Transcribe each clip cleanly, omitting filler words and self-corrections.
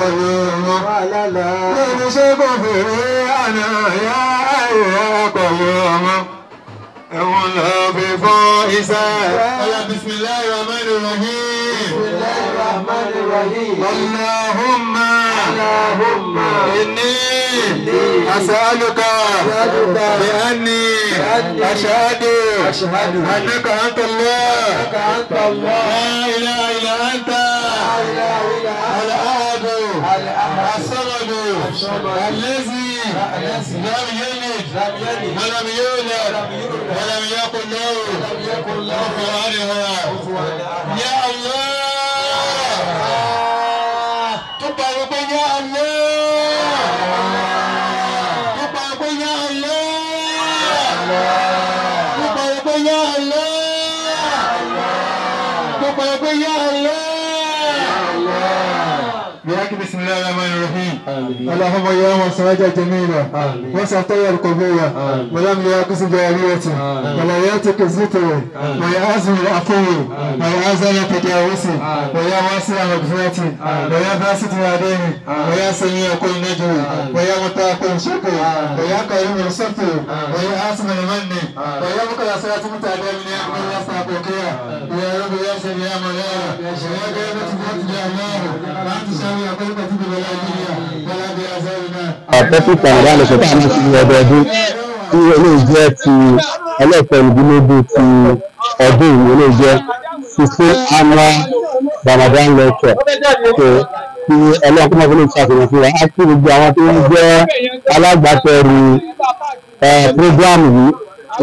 قيوم يمسك في أنا يا حي يا قيوم بسم الله الرحمن الرحيم. بسم الله الرحمن الرحيم. اللهم إني أسألك بأني أشهد أنك أنت الله لا إله إلا أنت الأحد الصمد الذي لم يلد ولم يولد ولم يكن له كفوا أحد. يا الله تبارك يا الله تبارك يا الله تبارك يا الله تبارك يا الله. بسم الله الرحمن الرحيم. اللهم يا من سراج الجميلة وسطي القبية ولم يقص جاريته ولا ياتك الزتر ويا عزم العفو ويا عزم التجاوز ويا واسع مغفرتي ويا باسط يديه ويا سميع كل نجوى ويا مطاع كل شكر ويا كريم الستر ويا عاصم المن ويا مكر صلاة متعدد من يا الله سابقيا يا رب يا سميع مولاي يا قيمة يا الله أنت سميع كل Àpẹ́pìtà ìdánilẹ́sọ̀ tí a máa ń ṣe ọdọọdún tí eléyìí jẹ́ ti ẹlẹ́ẹ̀kẹrìndínlógún ti ọdún yìí, eléyìí jẹ́ 16 annual Ramadan lecture. So kí Ọlọ́run kó máa fi lè ṣàfihàn fún wa. Á kí gbogbo àwọn tó ń jẹ́ alágbàtẹrù prógráàmù yìí,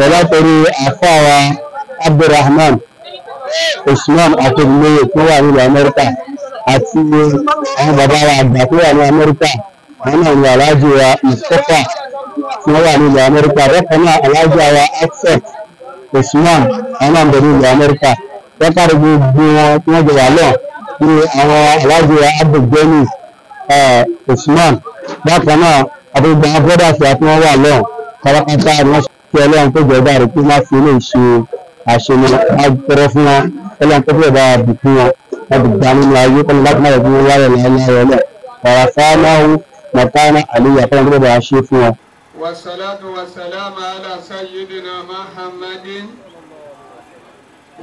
ẹ̀látẹrù àfáà wa Abdulrahman Usman Akérèlóye tó wà nílùú Amẹ́ríkà àti àwọn bàbá wa àgbà tó wà ní Amẹ́ríkà, àwọn náà ní aláàjì wa Mustapha tí wọ́n wà nílùú Amẹ́ríkà. Bákan náà aláàjì wa Accept Usman, àwọn náà ń bẹ nílùú Amẹ́ríkà. Wọ́n gbogbo wọn tí wọ́n jọ wà lọ ní àwọn aláàjì wa Abdulgani Usman. Bákan náà àti gbogbo àwọn brothers wa tí wọ́n wà lọ pátápátá ni wọ́n fi Ọlọ́run tó jẹ́ ọba rẹ̀ kí wọ́n fi lè ṣe àṣemọ àtọrọ fún wọn. Ọlọ́run tó fẹ́ bá bùkún wọn láti gbà nínú ayé kọ́ni láti má yẹ kí wọ́n wáyọ̀ láéláé ọlọ́ wàràfáàmáwù mọ̀tánà àlùyà kọ́ni tó bá ṣe fún wọn. والصلاة والسلام على سيدنا محمد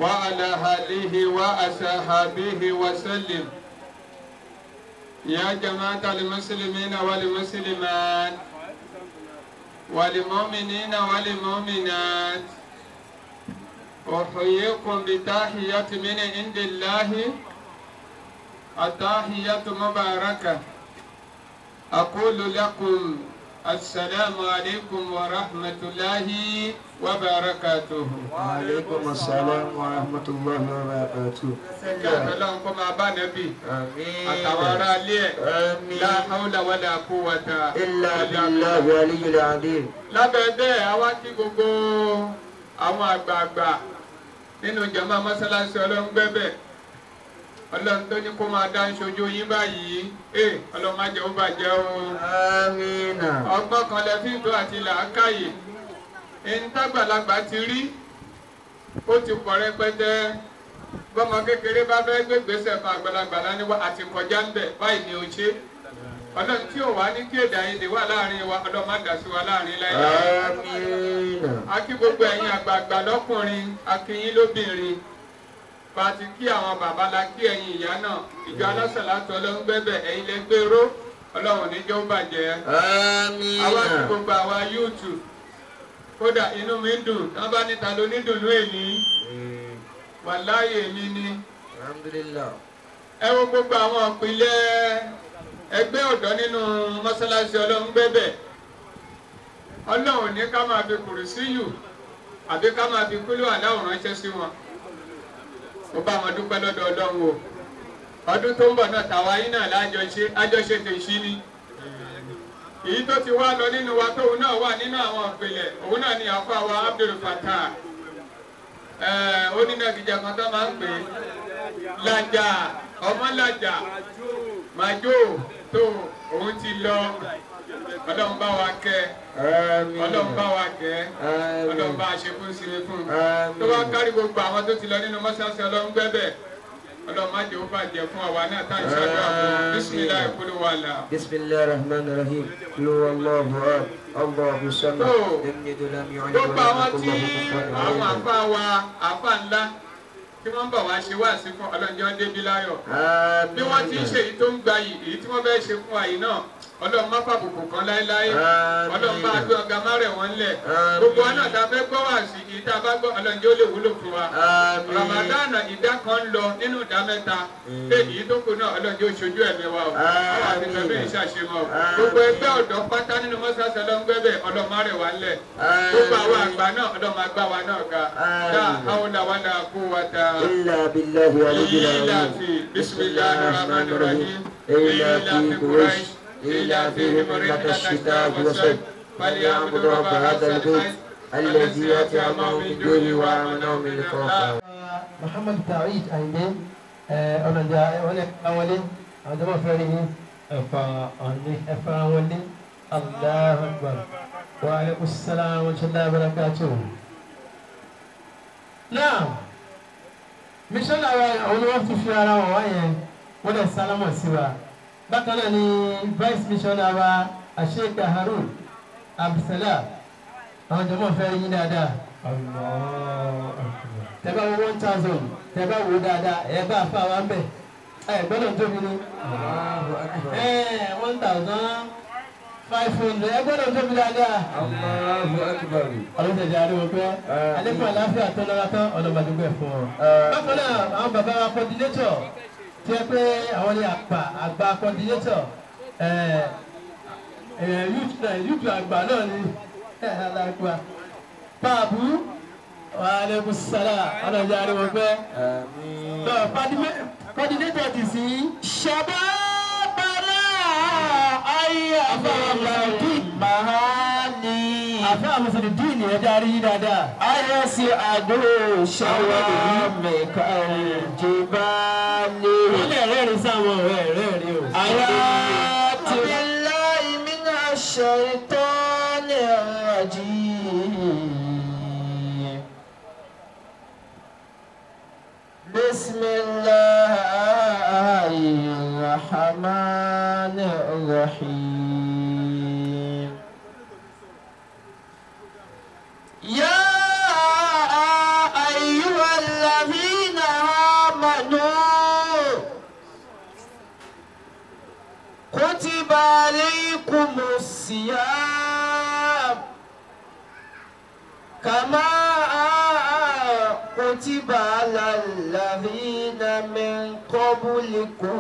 وعلى آله وأصحابه وسلم. يا جماعة المسلمين والمسلمات والمؤمنين والمؤمنات، أحييكم بتحية من عند الله، التحية مباركة. أقول لكم السلام عليكم ورحمة الله وبركاته. وعليكم السلام ورحمة الله وبركاته. Ọlọ́run kó máa bá Nábì àtàwọn ará ilé ẹ̀. La hawla wala quwwata illa billahi aliyyil azim. Lábẹ́ bẹ́ẹ̀, a wá kí gbogbo àwọn àgbààgbà nínú jàmá mọ́sálásí Ọlọ́run gbẹ́bẹ̀. Ọlọ́run tó ní kó máa dá ń ṣojú yín báyìí, Ọlọ́run má jẹ́ ó bàjẹ́ o. Àmín. Ọgbọ́n kan lẹ fi ń tó àti làákàyè. Ìntàgbàlagbà ti rí, ó ti pọ̀ rẹpẹtẹ. Bọ́mọ kékeré bá fẹ́ gbégbèsè fún àgbàlagbà lánìí àti kọjá ń bẹ̀ báyìí ni ó ṣe. Ọlọ́run tí ò wá ní kí èdè àìyedè wà láàrin wa, Ọlọ́run má dà sí wa láàrin láéláé. Àmín. A kí gbogbo ẹ̀yin àgbààgbà lọ́kùnrin, a kí yín lóbìnrin. Pàtí kí àwọn bàbá la kí ẹ̀yin ìyá náà. Ìjọ alásàlátù Ọlọ́run gbẹ́bẹ̀, ẹ̀yin lẹ gbèrò, Ọlọ́run ní jẹ́ ó bàjẹ́. Àmín. Àwa kí gbogbo àwa yúùtù. Kódà inú mi ń dùn, tán bá níta ló ní dùnú èní. Wàláyé èmi ni. Alhamdulillah. Ẹ wo gbogbo àwọn ìpìlẹ̀ ẹgbẹ́ ọ̀dọ́ nínú mọ́sálásí Ọlọ́run gbẹ́bẹ̀. Ọlọ́run ní ká máa fi kùrùsíyù àbí ká máa fi kúlù aláwọ̀ ránṣẹ́ sí wọn. Mo bá wọn dúpẹ́ lọ́dọ̀ Ọlọ́run o. Ọdún tó ń bọ̀ náà tàwa yín náà lájọṣe àjọṣe tèṣí ni. Èyí tó ti wá lọ nínú wa tóun náà wà nínú àwọn ìpìlẹ̀, òun náà ni àfọ àwa Abdul Fattah. Ó ní nàgìjà kan tó máa ń pè é Làjà, ọmọ Làjà màjò tó òun ti lọ. Ọlọ́run bá wa kẹ́, Ọlọ́run bá wa kẹ́, Ọlọ́run bá a ṣe fún sinmi fún un. Tó bá kárí gbogbo àwọn tó ti lọ nínú mọ́ṣáláṣí Ọlọ́run gbẹ́bẹ̀, Ọlọ́run má jẹ́ ó bàjẹ́ fún àwa náà tá à ń ṣàdúrà fún wọn. Bisimilayi kúlú wa là. Bisimilayi rahman rahim. Kúlú Allahu ahad. Allahu samad. Lam yalid walam yulad. Gbogbo àwọn tí àwọn àfa wa àfa ńlá tí wọ́n ń bọ̀ wá ṣe wá sí fún ọlọ́njọ́ débi láyọ̀. Bí wọ́n ti ń ṣe èyí tó ń gba yìí, èyí tí wọ́n fẹ́ ṣe fún wa yìí náà, Ọlọ́run má fàbùkù kan láéláé. Ọlọ́run bá gbé ọ̀gá má rẹ̀ wọ́n lẹ̀. Gbogbo wa náà tá a fẹ́ gbọ́ wá sí èyí tá a bá gbọ́ ọlọ́njọ́ lè wúlò fún wa. Ramadan ìdá kan ń lọ nínú ìdá mẹ́ta. Pé èyí tó kù náà ọlọ́njọ́ ṣojú ẹ̀mí wa o. Àwọn àti pẹ̀lú ìṣàṣemọ̀. Gbogbo ẹgbẹ́ ọ̀dọ́ pátá nínú mọ́ṣáláṣí ọlọ́ngbẹ́bẹ̀ Ọlọ́run má rẹ̀ wá lẹ̀. Gbogbo àwọn àgbà náà Ọlọ́run má gbá wa náà ga. Dá àwọn làwọn náà kú wa ta. إلا بالله العلي العظيم. بسم الله الرحمن الرحيم. إلى في قريش إلى فيهم رحلة الشتاء والصيف فليعبدوا رب هذا البيت الذي أطعمهم من جوع وآمنهم من خوف. Muhammad Taoreed Ayinde ọ̀nàjà ọ̀nàwọlé àwọn jọmọ fẹ́ẹ́ rí ẹ̀fà wọlé. Allahu Akbar. Wa alaikum salam wa rahmatullahi wa barakatuh. Now, mísọ́nà wa àwọn ni wọ́n ti fi ara wọn wá yẹn wọ́n lè sálámọ̀ sí wa. Bákan náà ni vice missioner wa Sheikh Harun Abdulsalam àwọn jọmọ fẹ́ yín dáadáa. Tẹ́ bá wo 1000 tẹ́ bá wo dáadáa ẹ bá fa wa ń bẹ̀ ẹ gbọ́dọ̀ tóbi ni 1500 ẹ gbọ́dọ̀ tóbi dáadáa. Ọlọ́run tẹ̀lé ariwo pé alẹ́kùn àlàáfíà tó lọ́ra tán ọlọ́mọdúgbò ẹ̀ fún ọ. Bákan náà àwọn bàbá wa coordinator tí ẹ pé àwọn ní àgbà coordinator youth àgbà náà ni alàgbà pàbù aleykum salaam ọlọ́run jẹ́ ariwo pé coordinator ti sí. Shababana ayé àfọwọ́mọdé mahani. Àfẹ́ àmọ̀sọ̀dì díìnì ẹja rí yín dáadáa. Ayé sí àdó ṣàwámi kàlùjìbálẹ̀. Wọ́n lè rẹ́rìn sáwọn ọ̀rẹ́ rẹ́rìn o. Àyà billahi minash shaitanir rajim. Bismillahir rahmanir rahim. يا أيها الذين آمنوا كتب عليكم الصيام كما كتب على الذين من قبلكم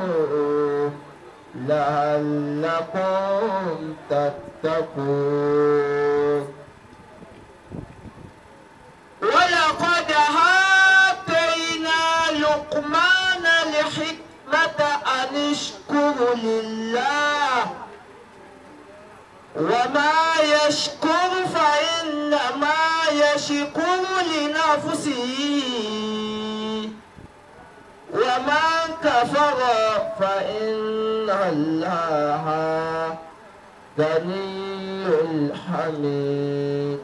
لعلكم تتقون. ولقد آتينا لقمان الحكمة أن اشكر لله وما يشكر فإنما يشكر لنفسه ومن كفر فإن الله غني حميد.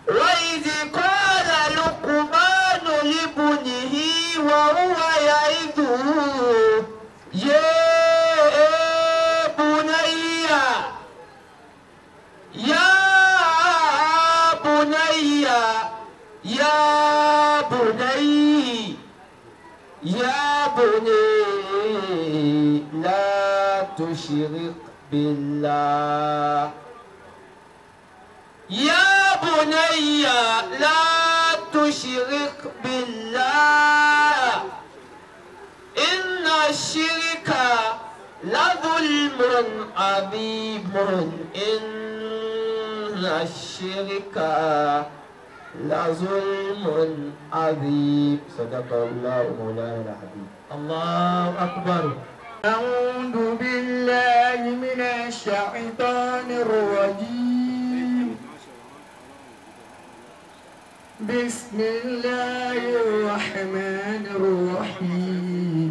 وإذ قال لقمان لابنه وهو يعظه يا بني يا بني يا بني يا بني لا تشرك بالله يا بني لا تشرك بالله إن الشرك لظلم عظيم إن الشرك لظلم عظيم. صدق الله مولانا العظيم. الله أكبر. أعوذ بالله من الشيطان الرجيم. بسم الله الرحمن الرحيم.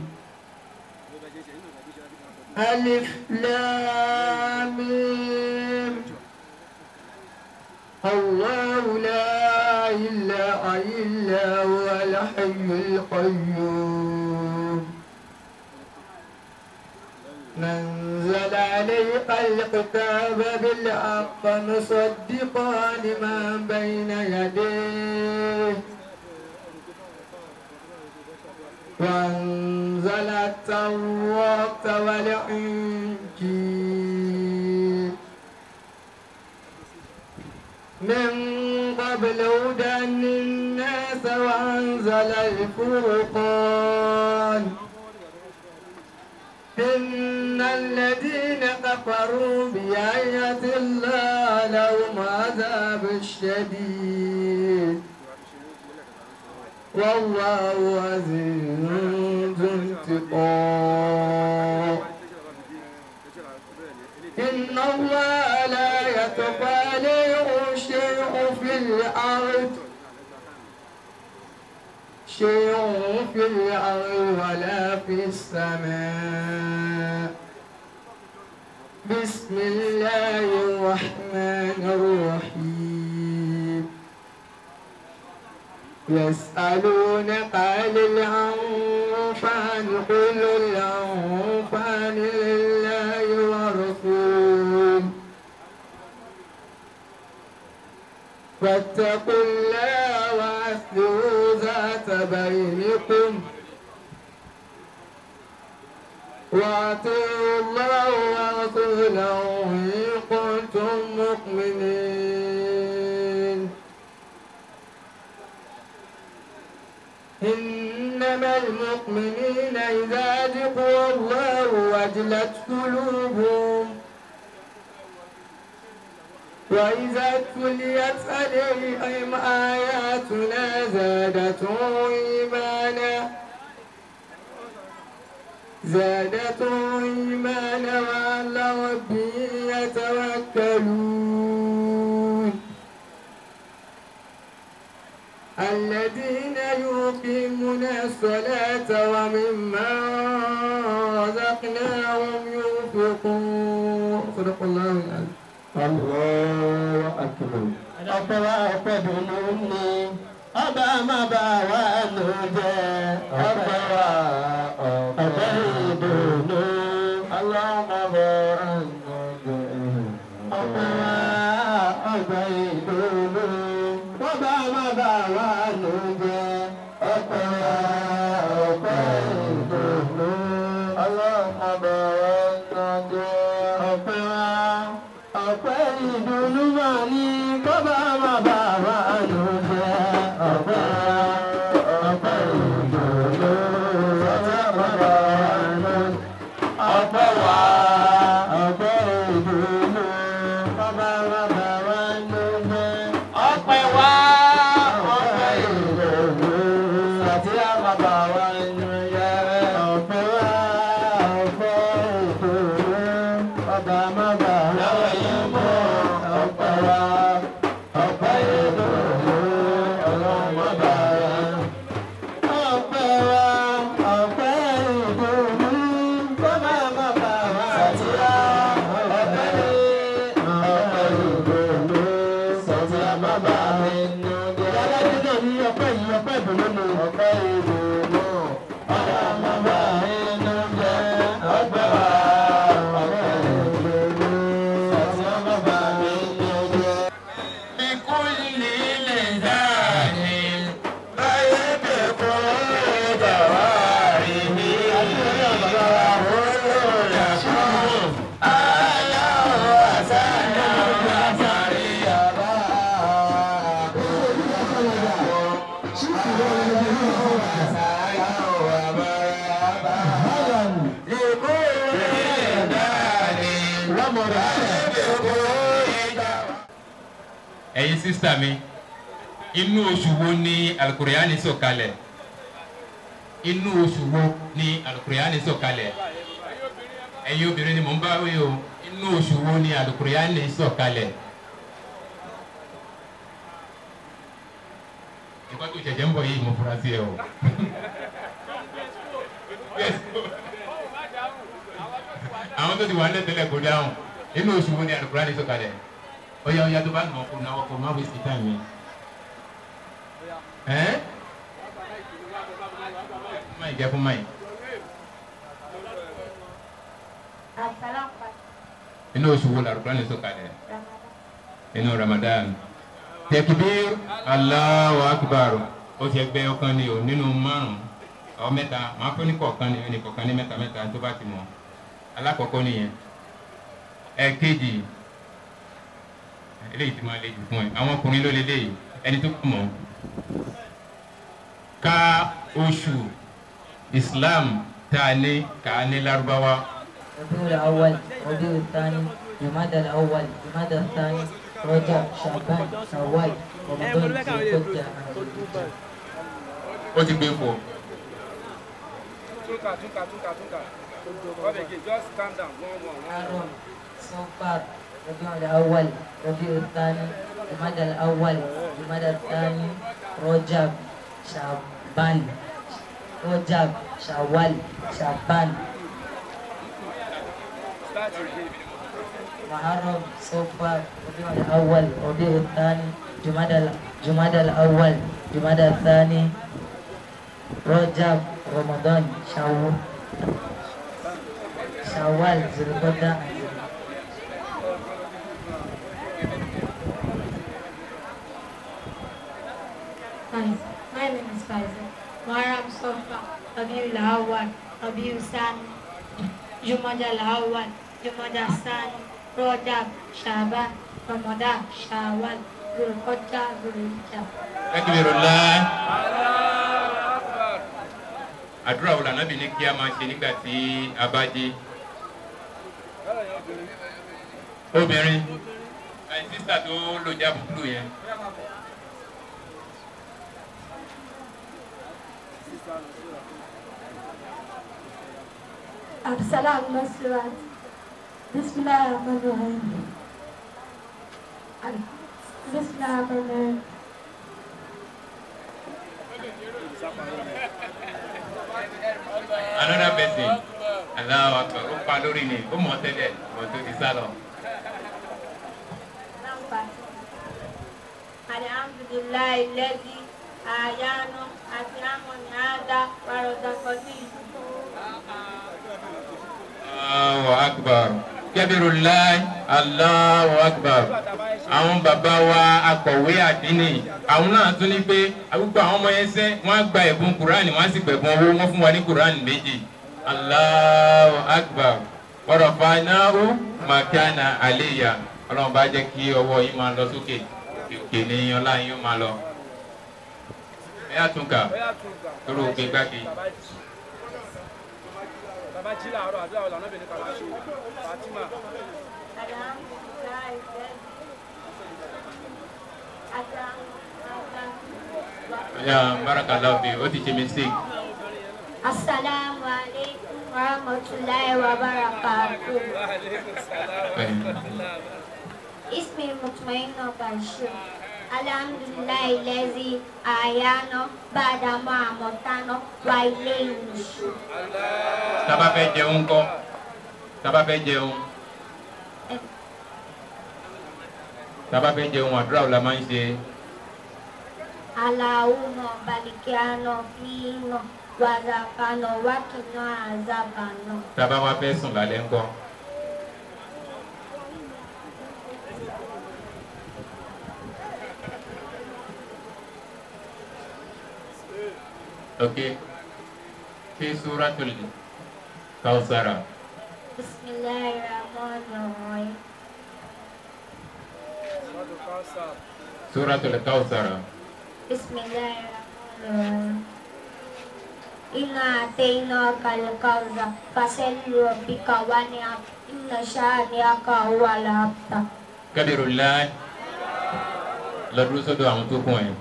ألف لام ميم. الله لا إله إلا هو الحي القيوم. أنزل عليك الكتاب بالحق مصدقا لما بين يديه وأنزل التوراة والإنجيل من قبل هدى للناس وأنزل الفرقان إن الذين كفروا بآيات الله لهم عذاب شديد والله عزيز ذو انتقام إن الله لا يخفى عليه شيء في الأرض ولا في السماء بسم الله الرحمن الرحيم يسألونك عن الأنفال قل الأنفال لله ورسوله فاتقوا الله وأصلحوا ذات بينكم وأطيعوا الله ورسوله إن كنتم مؤمنين إنما المؤمنين إذا ذكر الله وجلت قلوبهم وإذا تليت عليهم آياتنا زادتهم إيمانا وعلى ربهم يتوكلون الذين يقيمون الصلاة ومما رزقناهم ينفقون صدق الله العظيم. الله أكبر. Ọpẹ́ wa ọpẹ́ dùnú ni ọba má bà wá ló jẹ́ ọpẹ́ wa ọpẹ́ ìdùnnú Allahumma bà wá ló jẹ́ ọpẹ́ wa ọpẹ́ ìdùnnú ọba má bà wá ló jẹ́ ọpẹ́ wa ọpẹ́ ìdùnnú Allahumma bà wá ló jẹ́ ọpẹ́ wa ọpẹ́ ìdùnnú máa ní kọ́ba má bà wá ló jẹ́ ọpẹ́ ọpẹ́ ìdùnnú ọba má bà wá ló ọpẹ́ wa ọpẹ́ ìdùnnú kọ́ba má bà wá ló jẹ́ ọpẹ́ wa ọpẹ́ ìdùnnú àti má bà wá ló jẹ́ ọpẹ́ wa ọpẹ́ ìdùnnú kọ́ba má bà wá ló ọpẹ́ wa ọpẹ́ ìdùnnú Ọlọ́run má bà wá ọpẹ́ wa ọpẹ́ ìdùnnú kọ́ba má bà wá sàtìyà ọpẹ́ ọpẹ́ ìdùnnú sàtìyà má bà wá. Ìyá dídọ̀ ní ọpẹ́ yìí ọpẹ́ ìdùnnú ni ọpẹ́ ìdùnnú Ọlọ́run má bà inú jẹ́ ọpẹ́ wa ọpẹ́ ìdùnnú sàtìyà má bà inú jẹ́. بكل لسان غيب جواره أهلا وسهلا مرحبا لكل دار Ẹ̀yin sísá mi, inú oṣù wo ni alukuriyani sọ̀kalẹ̀? Inú oṣù wo ni alukuriyani sọ̀kalẹ̀? Ẹ̀yin obìnrin ni mò ń bá wí o. Inú oṣù wo ni alukuriyani sọ̀kalẹ̀? Ìkọ́ tó ṣẹ̀ṣẹ̀ ń bọ̀ yìí mo fura sí ẹ o. Àwọn tó ti wà ní tẹ́lẹ̀ kò dáhùn. Inú oṣù wo ni alukuriyani sọ̀kalẹ̀? Oya oya tó bá nà ọkọ náà ọkọ má waste time mi. Ẹ́ máa jẹ́ fún máa. Assalamu Inú oṣù wo l'Al-Qur'an sọ̀kalẹ̀? Inú Ramadan. Tẹkibir Allahu Akbar. Ó ti ẹgbẹ́ ọ̀kan ni o nínú márùn-ún ọ mẹ́ta máa fún ní kọ̀ọ̀kan ní ẹnì kọ̀ọ̀kan ní mẹ́ta mẹ́ta tó bá ti mọ̀. Alákọ̀ọ́kọ́ nìyẹn. Ẹ̀kejì eléyìí ti máa le jù fún ẹ. Àwọn ọkùnrin ló lé léyìí ẹni tó kọ̀ mọ́. Ka oṣù Islam tá a ní kà á ní Lárúbáwá. Rabiul Awwal, Rabiul Thani, Jumada al-Awwal, Jumada al-Thani, Rajab, Shaban, Shawwal, Ramadan, Zulhijjah. Ó ti gbé fò. Muharram, Safar, Rabiul Awwal, Rabiul Thani, Jumada al-Awwal, Jumada al-Thani, Rajab, Shaban, Rajab, Shawwal, Shaban. Muharram, Safar, Rabiul Awwal, Rabiul Thani, Jumada al-Awwal, Jumada al-Thani, Rajab, Ramadan, Shawwal, Zulqa'dah. My name is Faisal. Muharram, Safar, Rabiul Awwal, Rabiul Thani, Jumada al-Awwal, Jumada al-Thani, Rajab, Shaban, Ramadan, Shawwal, Zulqa'dah, Zulhijjah. Takbirullah. Àdúrà wo l'Ànábì ní kí a máa ṣe nígbà tí a bá jí? Obìnrin, àti sísà tó lo jáàbù búlù yẹn. Absalam Nasirat. Bismillahirrahmanirrahim. Bismillahirrahmanirrahim. Another person, Allahu Akbar, ó pa lórí ni, ó mọ̀ tẹ́lẹ̀, mọ̀ tó ti sá lọ. Alhamdulillahi alladhi ahyana àti hada wa razaqani. Allahu Akbar. Kabirullah, Allahu Akbar. Àwọn bàbá wa akọ̀wé àdínì, àwọn náà tún ní pé gbogbo àwọn ọmọ yẹn sẹ́, wọ́n á gba ẹ̀bùn Kùránì, wọ́n á sì gbẹ̀bùn owó, wọ́n fún wa ní Kùránì méjì. Allahu Akbar. Wa rafa'nahu makana aliyya. Ọlọ́run bá jẹ́ kí ọwọ́ yín máa lọ sókè, òkè ní ọlá yín ó máa lọ. Ẹ̀yà tún kà, torí òkè gbági. Ya barakallahu fi, ó ti ṣe mistake. Assalamu alaikum warahmatullahi wabarakatuh. Ismi Mutmainna Bashir. Alhamdulillahi allazi ahyana ba'da ma amatana wa ilayhi nushur. Tá bá fẹ́ jẹun ńkọ́? Tá bá fẹ́ jẹun. Tá bá fẹ́ jẹun, àdúrà wo la máa ń ṣe? Allahumma barik lana fina wa razaqna wa qina azaban. Tá bá wá fẹ́ sùn lálẹ́ ńkọ́? Okay. Fi suratul Kawthar. Bismillahirrahmanirrahim. Suratul Kawthar. Bismillahirrahmanirrahim. Inna atainaka al-kawthar fasalli li rabbika wanhar inna shani'aka huwal abtar. Kabirullah. Lọ dúró sọ́dọ̀ àwọn tó kún ẹ.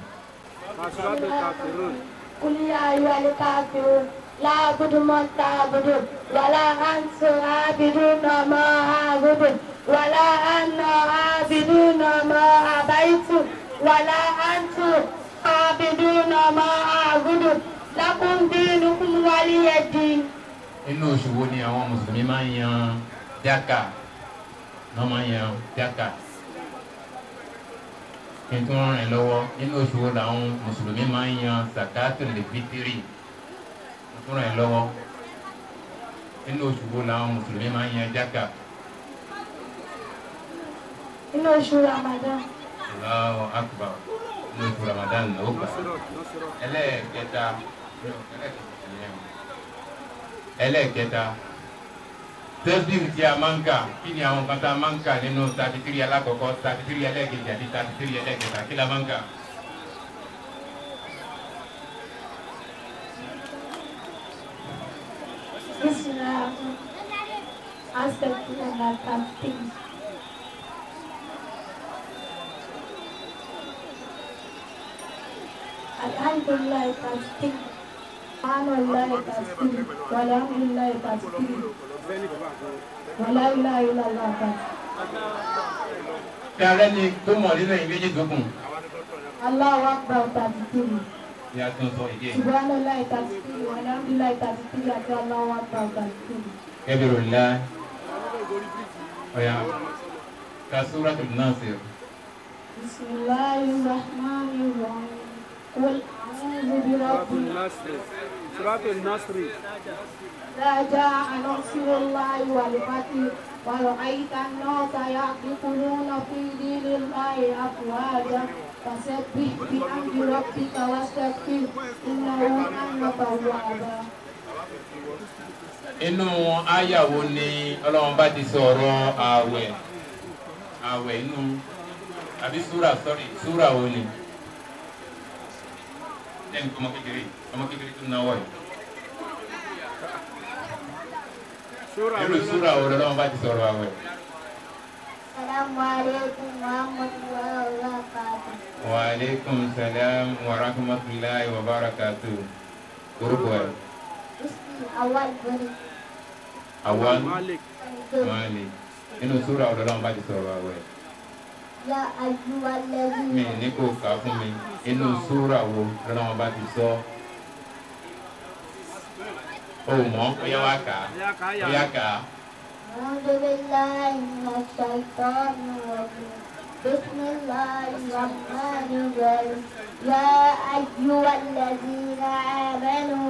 Qul ya ayyuhal kafirun la a'budu ma ta'budun wa la antum 'abiduna ma a'budu wa la ana 'abiduna ma 'abadtu wa la antum 'abiduna ma a'budu lakum dinukum waliya din. Inú oṣù wo ni àwọn Mùsùlùmí máa ń yan jákà? Wọ́n máa ń yan jákà. Kí n tún rìn lọ́wọ́, nínú oṣù wo làwọn Mùsùlùmí máa ń yan sàkáàtù lè fitiri? N tún rìn lọ́wọ́. Nínú oṣù wo làwọn Mùsùlùmí máa ń yan jákà? Inú oṣù Ramadan. Allahu Akbar. Inú oṣù Ramadan ló gbà. Ẹlẹ́ẹ̀kẹta. Ẹlẹ́ẹ̀kẹta. Tẹ́sílì tí a máa ń kà, kí ni àwọn kan tá a máa ń kà nínú 33 alákọ̀ọ́kọ́, 33 ẹlẹ́ẹ̀kejì àti 33 ẹlẹ́ẹ̀kẹta, kí la máa ń kà? Astaghfirullah 33. Alhamdulillah 33. Subhanallah 33. Walhamdulillah 33. Wala ilaha illallah 33. Ṣé alẹ́ ni tó mọ̀ nínú ẹ̀yìn méjì tó kù? Allahu Akbar 33. Ìyá tó ń sọ ìdí ẹ̀. Subhanallah 33. Walhamdulillah 33 àti Allahu Akbar 33. Kabirullah. Ọ̀yà ka Suratul Nasr. Bismillahirrahmanirrahim. Qul a'udhu bi rabbil Suratul Nasr. إذا جاء نصر الله والفتح ورأيت الناس يدخلون في دين الله أفواجا فسبح بحمد ربك واستغفره إنه كان توابا. Inú àyà wo ni Ọlọ́run bá ti sọ̀rọ̀ ààwẹ̀? Ààwẹ̀ inú àbí súrà sọ́rí súrà wo ni? Lẹ́nu ọmọ kékeré tó náwó yìí. Irú súrà wo lọ́wọ́ bá ti sọ̀rọ̀ àwẹ̀? Assalamu alaikum wa rahmatullahi wa barakatuh. Wa alaikum salam wa rahmatullahi wa barakatuh. Orúkọ ẹ̀? Ismi Awal Bari. Awal Malik. Inú súrà wo lọ́wọ́ bá ti sọ̀rọ̀ àwẹ̀? Ya ayyuhal ladhina. Mi ní kò kà fún mi. Inú súrà wo lọ́wọ́ bá ti sọ? O mọ̀, ó yá wá kà á. Ó yá kà á. A'udhu billahi minash shaitanir rajim. Bismillahir rahmanir rahim. Ya ayyuhal ladhina amanu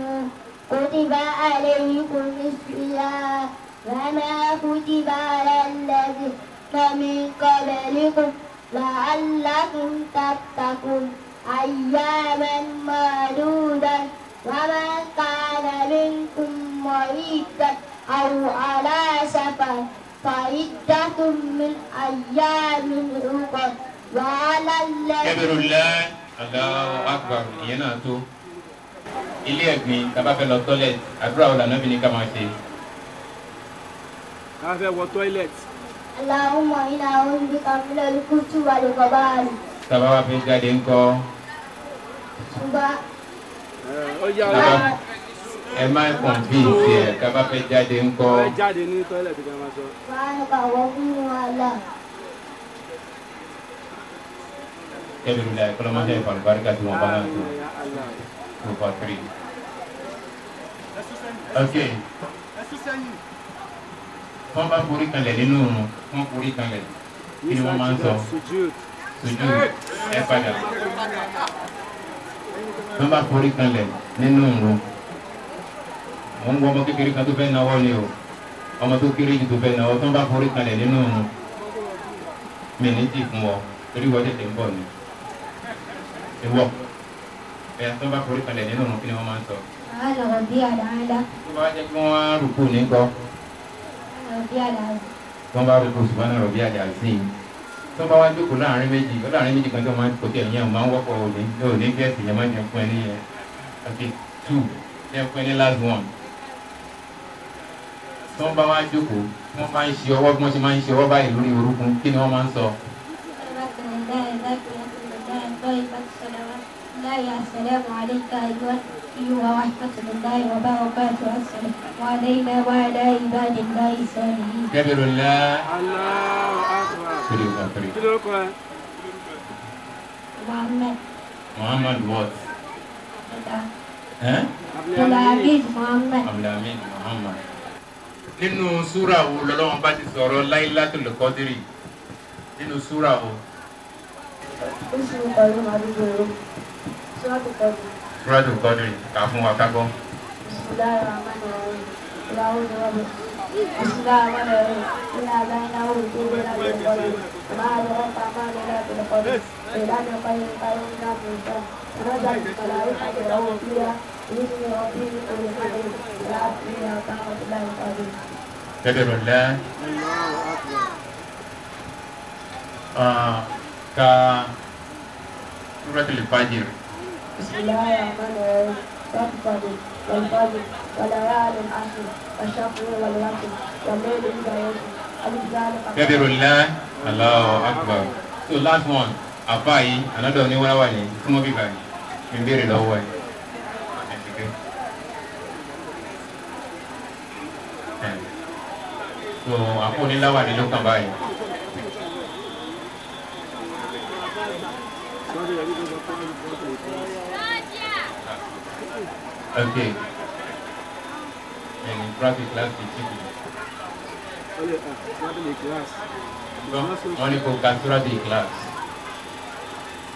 kutiba alaykumus siyam kama kutiba alal ladhina min qablikum la'allakum tattaqun ayyaman ma'dudat. ومن كان منكم مريضا أو على سفر فعدة من أيام أخر وعلى الذين. Kabirullah, Allahu Akbar, ìyẹn náà tó. Ilé ẹ̀gbin tá a bá fẹ́ lọ tọ́lẹ̀tì, àdúrà wo lànà bí ní ká máa ṣe? Ká fẹ́ wọ tọ́ílẹ̀tì. Allahumma inna a'udhu bika minal kufri wal khaba'ith. Tá a bá wá fẹ́ jáde ńkọ́? Ṣùgbọ́n ẹ má kọ̀ǹfìsì ẹ̀ ká bá fẹ́ jáde ńkọ́. Fẹ́ jáde ní tọ́ílẹ̀tì kan máa sọ. Kẹ́bìrì kọ́lọ́mọdé ìfàlùbáríkà tí wọ́n bá náà tó 2 for 3. Ok. Wọ́n bá forí kanlẹ̀ nínú òun, wọ́n forí kanlẹ̀. Kí ni wọ́n máa ń sọ? Sujud. Ẹ padà. Wọ́n bá forí kanlẹ̀ nínú òun. Wọ́n ń wọ ọmọ kékeré kan tó fẹ́ náwó ni o. Ọmọ tó kéré jù tó fẹ́ náwó tó ń bá forí kanlẹ̀ nínú òun. Mi ní tì fún ọ, torí wọ́n tètè ń bọ̀ ni. Ìwọ. Ẹ̀yà tó ń bá forí kanlẹ̀ nínú òun kí ni wọ́n máa ń sọ? Tó bá jẹ́ kí wọ́n á rùkú ní kọ́. Tó bá rúkú subhana rabbiyal azim. Tó bá wá jókòó láàrin méjì, ó láàrin méjì kan tó máa ń kó tiẹ̀ yẹn máa ń wọ́pọ̀ òní òní gẹ̀ẹ́sì yẹn máa ń jẹun fún ẹ níyẹn. Okay, 2, jẹun fún ẹ ní last one. Tó bá wá jókòó, wọ́n máa ń ṣe ọwọ́ bí wọ́n ṣe máa ń ṣe ọwọ́ báyìí lórí orúnkún, kí ni wọ́n máa ń sọ? السلام عليك أيها ورحمة الله وبركاته. السلام علينا وعلى عباد الله الصالحين. كبر الله. الله أكبر. محمد. محمد what? Abdulhamid Muhammad. Abdulhamid Muhammad. Nínú súrà wo lọ́lọ́run bá ti sọ̀rọ̀ Laylatul Qadri? Nínú súrà wo? Suratul Qadr kà fún wa ká gbọ́. بسم الله الرحمن الرحيم إنا أعطيناه الكوثر وما أدراك ما ليلة القدر ليلة القدر خير من ألف شهر تنزل الملائكة والروح فيها بإذن ربهم من كل أمر سلام هي حتى مطلع الفجر. كبر الله. Ka سورة الفجر. بسم الله الرحمن الرحيم والفجر والفجر وليال عشر والشفع والوتر والليل إذا يسر. كبر الله. Allahu Akbar. So last one, àbá yìí, another ní wọ́n wà ní súnmọ́ bíbá yìí, mi ń béèrè lọ́wọ́ ẹ̀. So àpò oníláwà ní ló kàn báyìí. Okay. And in private class, the chief. Wọ́n ní kò ka Suratul Ikhlas.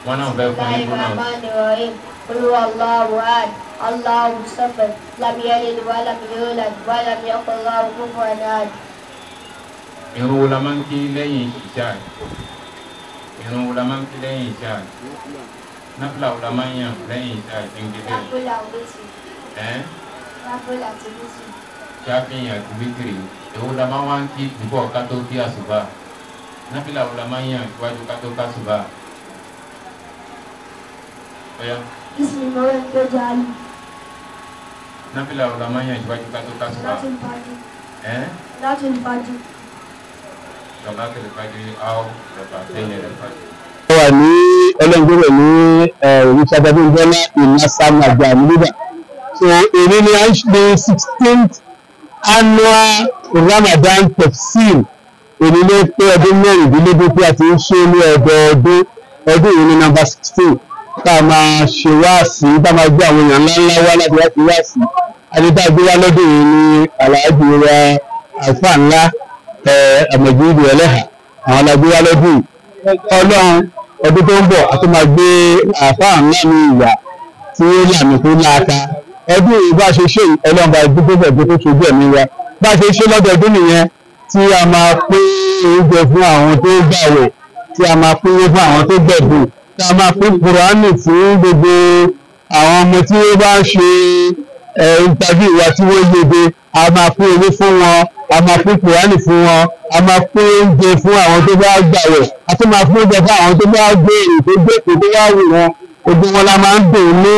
Wọ́n náà fẹ́ fún yín náà. Qul huwallahu ahad, Allahu samad, lam yalid wa lam yulad wa lam yakul lahu kufuwan ahad. Ìrun wo la máa ń kí lẹ́yìn ìṣá? Ìrun wo la máa ń kí lẹ́yìn ìṣá? Náfìlà wo la máa ń yàn lẹ́yìn ìṣá ìdíngídé? Náfìlà wítìrì. Náfìlà àti wítìrì. Ṣáfihàn àti wítìrì. Èwo la máa wá ń kí bífọ̀ ká tó kí àsùbá? Náfìlà wo la máa ń yàn síwájú ká tó kásùbá? Ọ̀yá. Bísí Morenikeji Ali. Náfìlà wo la máa ń yàn síwájú ká tó kásùbá? Salatul Fajr. Salatul Fajr. Salatul Fajr aw rak'atayn al-fajr. Wà ní ọlọ́ngbọ́rọ̀ ní ìrìsàdàbíńbọ́lá ìlàsàmàjà nígbà. So èyí ni a ń ṣe 16th annual Ramadan Tafsir. Èyí ló pé ọdún mẹ́rìndínlógún tí a ti ń ṣe ní ọdọọdún. Ọdún yìí ní nọ́mbà 16 tá a máa ṣe wáàsí, tá a máa gbé àwọn èèyàn ńláńlá wá láti wá sí wáàsí. Adédágbé wá lọ́dún yìí ní Alhaji wa àlùfáà ńlá Àmọ̀jídì Ẹlẹ́hà. Àwọn alágbé wá lọ́dún yìí. Ọlọ́run ọdún tó ń bọ̀ a tún máa gbé àáfàá ńlá ní ìyà tí ó làmì tó láta. Ọdún yìí bá ṣe ṣe Ọlọ́run bá dúpẹ́ bẹ̀ tó ṣojú ẹ̀mí wa. Bá ṣe ṣe lọ́dọọdún nìyẹn tí a máa pín oúnjẹ fún àwọn tó gbàwẹ̀, tí a máa pín owó fún àwọn tó gbẹ̀bùn, tí a máa pín Kùránì fún gbogbo àwọn ọmọ tí ó bá ń ṣe interview wa tí wọ́n yege. A máa pín owó fún wọn, a máa pín Kùránì fún wọn, a máa pín oúnjẹ fún àwọn tó bá gbàwẹ̀, a tún máa pín oúnjẹ fún àwọn tó bá gbé èrè tó gbé èkó tó wá wù wọn. Gbogbo wọn la máa ń dùn ní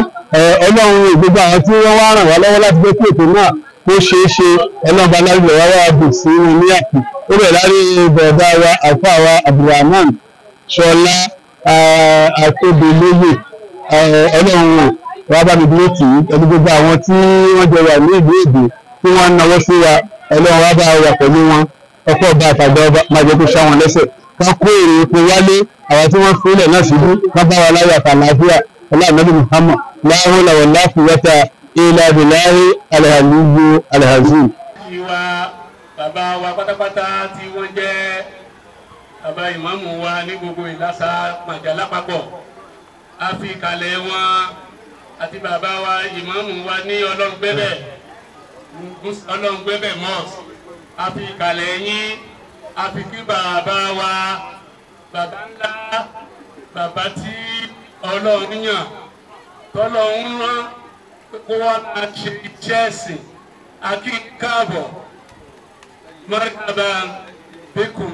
Ọlọ́run. Gbogbo àwọn tí wọ́n wá ràn wá lọ́wọ́ láti gbé kí ètò náà kó ṣeé ṣe, Ọlọ́run bá lárúbẹ̀ wá wá dùn sí wọn ní àpò. Ó bẹ̀rẹ̀ lárí bọ̀dá wa àfáà wa Abdulrahman Ṣọlá Atóbilóyè. Ọlọ́run wá bá mi dúró tì í pẹ̀lú gbogbo àwọn tí wọ́n jọ wà ní ìlú èdè tí wọ́n ń nawọ́ sí wa. Ọlọ́run wá bá wà pẹ̀lú wọn. Ọkọ̀ ọba àtàgbà ọba máa jẹ́ kó ṣá wọn lẹ́sẹ̀ ká kó èrè epo wálé. Àwọn tí wọ́n fúnlẹ̀ náà síbú ká bá wa láyọ̀ àtàlàáfíà. Ọlọ́run Muhammad la hawla wala quwwata illa billahi al-aliyyu al-azim. Ìwà bàbá wa pátápátá tí wọ́n jẹ́ bàbá ìmáàmù wa ní gbogbo Ìlàsà Màjà lápapọ̀, a fi kalẹ̀ wọn àti bàbá wa ìmáàmù wa ní Ọlọ́rungbẹ́bẹ̀ Ọlọ́rungbẹ́bẹ̀ mosque. A fi kalẹ̀ yín, a fi kí bàbá wa bàbá ńlá, bàbá tí Ọlọ́run yàn tọ́lọ́run rán kó wá máa ṣe iṣẹ́ ẹ̀sìn. A kí káàbọ̀, marhaban bikum.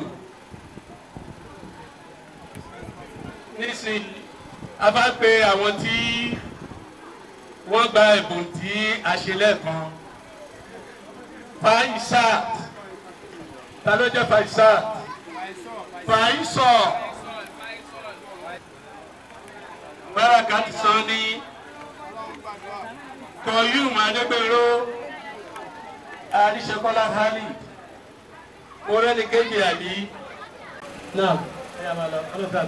Nísìnyí a bá pe àwọn tí wọ́n gba ẹ̀bùn tí a ṣe lẹ́ẹ̀kan. Faisat, ta ló jẹ́ Faisat? Faisal Barakat Sani, Koyum Adegbero, Arisekola Khalid, Morenikeji Ali. Naam.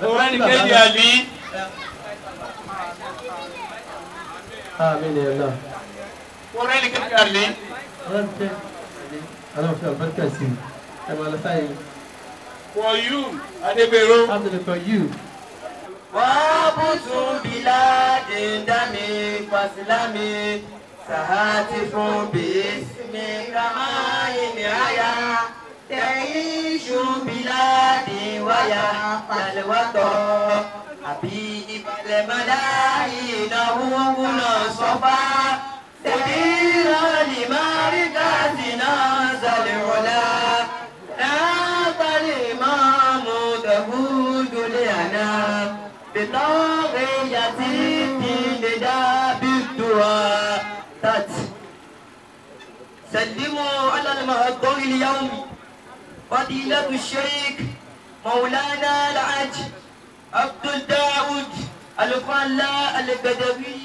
Morenikeji Ali. Àmín ya Allah. Morenikeji Ali. Ọlọ́run fi àlùbáríkà sí i. Ẹ máa lọ sáyé. Koyum Adegbero. Abdul Koyum. Wàbùsùn bíládì dámì fàsílámì sàhátì fún bísímì kàmáyé ní الحياة تعيش بلادي ويا الوطن حبيب الملايين هو الصفا سبيلا لمعركتنا العلا نعطى الإمام تهود لنا بطاغية الدين دا بالدعاء. سلموا على المهدور اليوم فضيلة الشيخ مولانا العج عبد الداود الفلا البدوي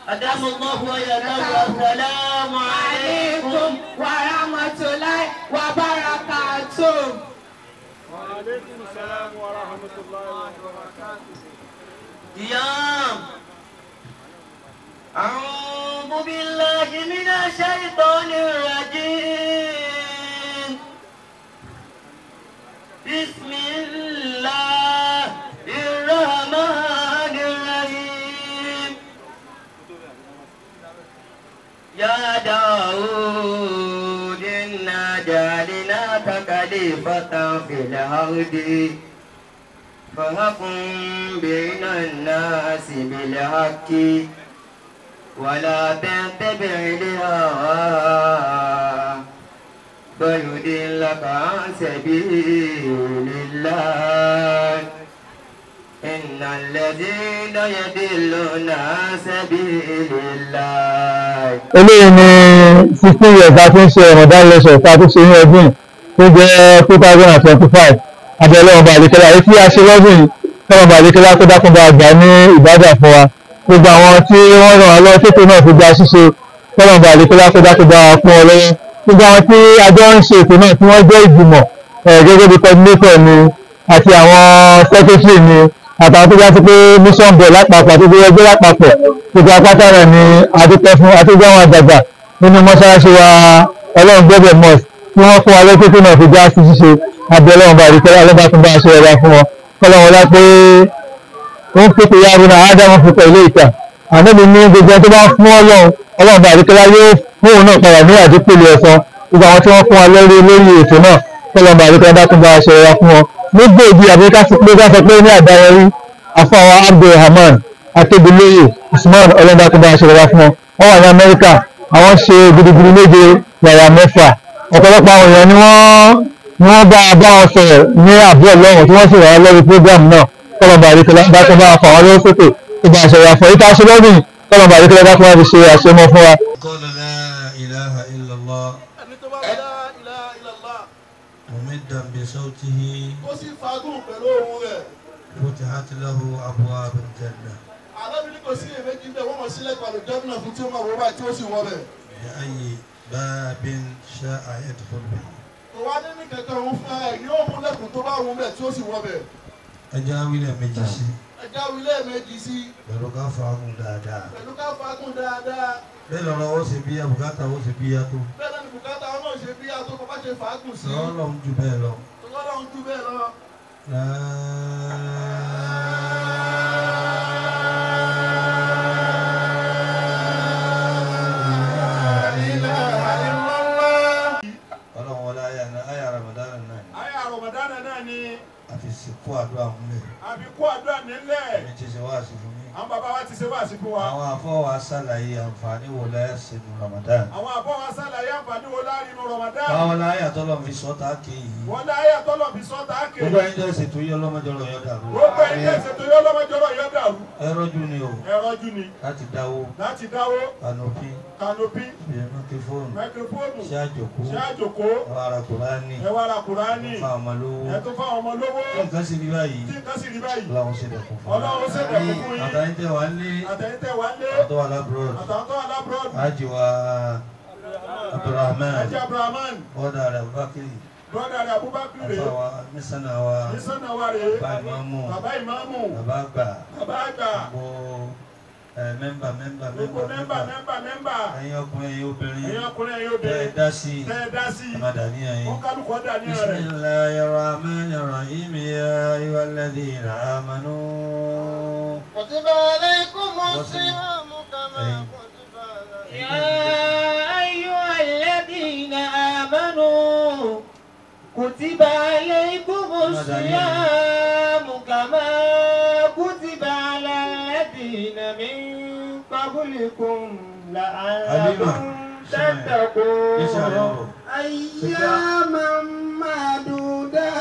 أدام الله وياه. السلام عليكم ورحمة الله وبركاته. وعليكم السلام ورحمة الله وبركاته. قيام. أعوذ بالله من الشيطان الرجيم. بسم الله الرحمن الرحيم. يا داود إنا جعلناك خليفة في الأرض فاحكم بين الناس بالحق ولا تتبع الهوى فيضلك عن سبيل الله إن الذين يضلون عن سبيل الله. Eléyìí ni 16 years a ti ń ṣe Ramadan lecture tá a tún ṣe ní ọdún tó jẹ́ 2025. Abẹ́lẹ́ ọba àdékẹ́lá èyí tí a ṣe lọ́dún yìí, kọ́lọ́ba àdékẹ́lá kó dákun bá gbà ní ìbádà fún wa. Gbogbo àwọn tí wọ́n ràn wá lọ́wọ́ tètè náà fi gba ṣíṣe, kọ́lọ́ba àdékẹ́lá kó dákun bá fún ọ lọ́wọ́. Gbogbo àwọn tí a jọ ń ṣe ètò náà tí wọ́n jẹ́ ìgbìmọ̀ gẹ́gẹ́ bí coordinator ni àti àwọn secretary ni àtàwọn tó já sí pé mission board lápapọ̀ àti gbogbo ẹgbẹ́ lápapọ̀, gbogbo apáta rẹ̀ ni adúpẹ́ fún, àti gbogbo àwọn àgbààgbà nínú mọ́ṣáláṣí wa Ọlọ́run gbẹ́bẹ̀ mosque tí wọ́n fún wa lọ́pẹ́ náà fi já sí ṣíṣe. Abẹ́ Ọlọ́run bá àdìkẹ́lá ọlọ́ba tó bá aṣọ ẹ̀rọ fún wọn, kọ́lọ́run ọlá pé ó ń pèpè yára ádámù fún pẹ̀lú ìta ànábi ní gbogbo ẹni tó bá fún Ọlọ́run, Ọlọ́run bá àdìkẹ́lá yóò fún òun náà padà ní àdípèlé ẹ̀san. Gbogbo àwọn tí wọ́n fún wa lórí lórí ètò náà, kọ́lọ́run bá àdìkẹ́lá dákun bá aṣọ ẹ̀rọ fún wọn. Nígbà èdè àbí ká sọ pé ká sọ pé ní àdáyẹrí afọwọ́ Abdulrahman Akébilóyè Usman, Ọlọ́run dákun bá aṣọ ẹ̀rọ fún wọn. Wọ́n wà ní Amẹ́ríkà, àwọn ṣe gudugudu méje yàrá mẹ́fà. Ọ̀pọ̀lọpọ̀ àwọn èèyàn ni wọ́n bá wọn sọ̀rọ̀ ní àbúrò lọ́wọ́ tí wọ́n sì wà lórí program náà. Kọ́lọ́ba àdékọ́lá dákun bá fà wọ́n lọ́wọ́ sókè tó bá aṣọ ìyàfọ̀ yìí tá a ṣe lọ́dún yìí, kọ́lọ́ba àdékọ́lá dákun bá fi ṣe àṣemọ́ fún wa. قال لا إله إلا الله ممدا بصوته ó sì fagùn pẹ̀lú ohùn rẹ̀. فتحت له أبواب الجنة. Alábìnrin kò sí èméjì bẹ́ẹ̀, wọ́n mọ̀ sílẹ̀ pàlọ́ jọ́nà fún tí ó máa wọ́ báyìí tí ó sì wọ́ bẹ̀. بأي باب شاء يدخل به. Kò wá ní ní kankan òun fún ara ẹ̀ yóò mú lẹ́kùn tó bá wù bẹ̀ tí ó sì wọ́ bẹ̀. Ẹja wílẹ̀ méjì sí. Ẹja wílẹ̀ méjì sí. Pẹ̀lú ká fagùn dáadáa. Pẹ̀lú ká fagùn dáadáa. Bẹ́ẹ̀ lọ́rọ̀ ó sì bí bùkátà ó sì bí yàtọ̀. Bẹ́ẹ̀ lọ́ni bùkátà ó náà ṣe bí yàtọ̀ kó bá ṣe fagùn sí. Ọlọ́run jù bẹ́ẹ̀ lọ. Ọlọ́run jù bẹ́ẹ̀ lọ. Ọlọ́run wọlé àyà Ramadan náà ni. Àyà Ramadan náà ni. A fi sìnkú àdúrà múlẹ̀. A fi kó àdúrà nílẹ̀. Èmi ti ṣe wáàsí fún mi. Àwọn bàbá wa ti ṣe wáàsí fún wa. Àwọn àfọwà ṣàlàyé àǹfààní wo láyà sínú Ramadan. Àwọn àfọwà ṣàlàyé àǹfààní wo láàrin inú Ramadan. Báwo láyà tọ́lọ̀ fi sọ́ta ké yìí. Wọ́n láyà tọ́lọ̀ fi sọ́ta ké. Gbogbo ẹni tẹ́ ṣètò yọ lọ́mọjọ́rọ̀ yọ dàrú. Gbogbo ẹni tẹ́ ṣètò yọ lọ́mọjọ́rọ̀ yọ dàrú. Ẹ rọ́jú ni o. Ẹ rọ́jú ni. Láti dáwó. Láti dáwó. Kanopi. Kanopi. Microphone. Microphone. Ṣé àjòkó. Ṣé àjòkó. Ẹ wá ra Kùránì. Ẹ wá ra Kùránì. Ẹ fún àwọn ọmọ lówó. Ẹ tún fún àwọn ọmọ lówó. Tí nǹkan sì rí báyìí. Tí nǹkan sì rí báyìí. Ọlọ́run ṣe dẹ̀kun fún yín. Ọlọ́run ṣe dẹ̀kun fún yín. Àtàyìn tẹ wà lé. Àtàyìn tẹ wà lé. Àtọ́ wà lábúrọ̀dù. Àtàwọn tó wà lábúrọ̀dù. Ájì wa Abdulrahman. Ájì Abdulrahman. Bọ́dà rẹ̀ Abubakar. Bọ́dà rẹ̀ Abubakar rẹ̀. Àfa wa mísánà wa. Mísánà wa rẹ̀. Bàbá ìmáàmù. Bàbá ìmáàmù. Bàbá àgbà. Bàbá àgbà. Gbogbo mẹ́mbà mẹ́mbà Gbogbo mẹ́mbà mẹ́mbà mẹ́mbà. Ẹ̀yin ọkùnrin ẹ̀yin obìnrin. Ẹ̀yin ọkùnrin ẹ̀yin obìnrin. Tẹ́ ẹ dá sí. Tẹ́ ẹ dá sí. Ẹ má dà níyàn yín. Ó kálukọ́ dà níyàn rẹ̀. Bismillahir Rahmanir Rahim ya ayyuhal ladhina amanu. Kutiba alaykumus siyamu kama kutiba ya ayyuhal ladhina amanu. كتب عليكم الصيام كما كتب على الذين من قبلكم لعلكم تتقون. أياما معدودات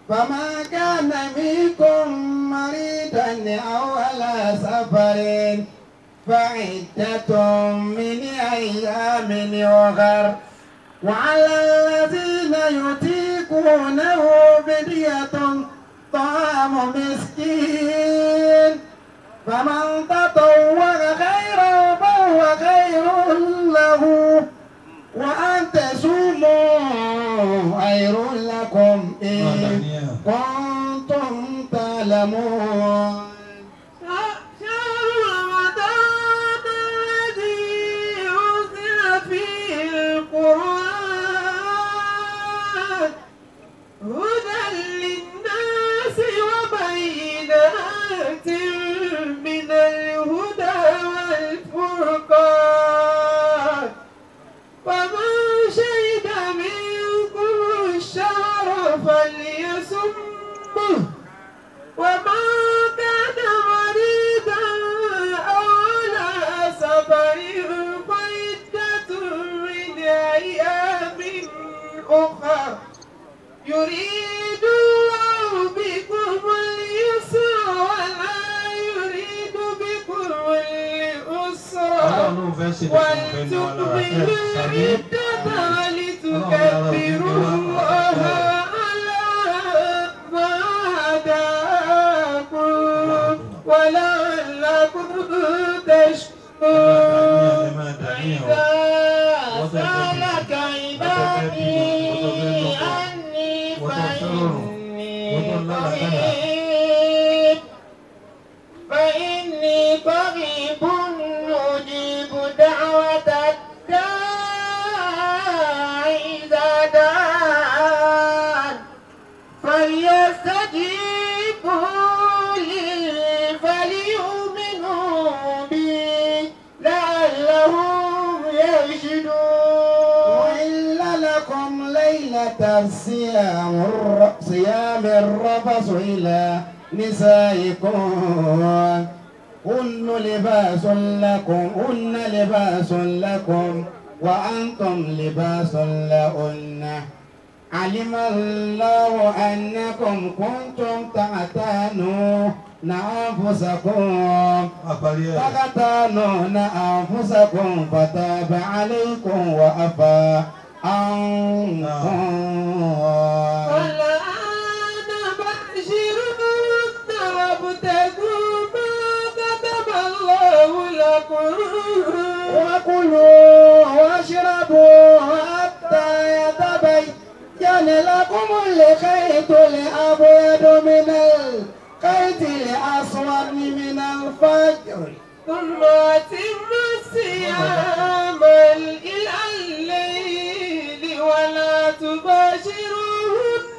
فما كان منكم مريضا أو على سفر فعدة من أيام أخر وعلى الذين يطيقونه فدية طعام مسكين فمن تطوع خيرا فهو خير له وأن تصوموا خير لكم إن كنتم تعلمون. شهر رمضان الذي أنزل فيه القرآن هدى للناس وبينات من الهدى والفرقان فمن شهد منكم الشهر فليصمه ومن كان مريضا أو على سفر فعدة من أيام أخر يريد الله بكم اليسر ولا يريد بكم العسر ولتكملوا العدة ولتكبروا الله على ما هداكم ولعلكم تشكرون. إذا سألك عبادي عني فإني قريب أجيب دعوة الداع إذا دعان فليستجيبوا لي فليؤمنوا بي لعلهم يرشدون. أحل لكم ليلة الصيام الرفث إلى نسائكم هن لباس لكم وأنتم لباس لهن. علم الله أنكم كنتم تعتانون أنفسكم فختانون أنفسكم فتاب عليكم وعفى عنكم. والآن باشروهن وابتغوا ما كتب الله لكم وكلوا واشربوا حتى يتبين لكم الخيط الأبيض من الخيط الأسود من الفجر ثم أتموا الصيام إلى الليل ولا تباشروهن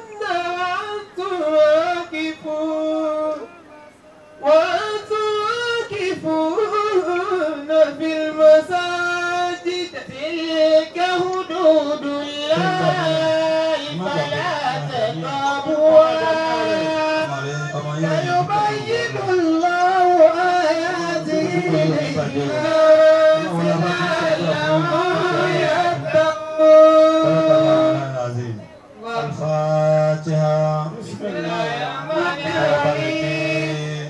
وأنتم عاكفون في المساجد. تلك حدود الله فلا تقربوها سيبين الله آياته للناس لعلهم يتقون. الفاتحة. بسم الله الرحمن الرحيم.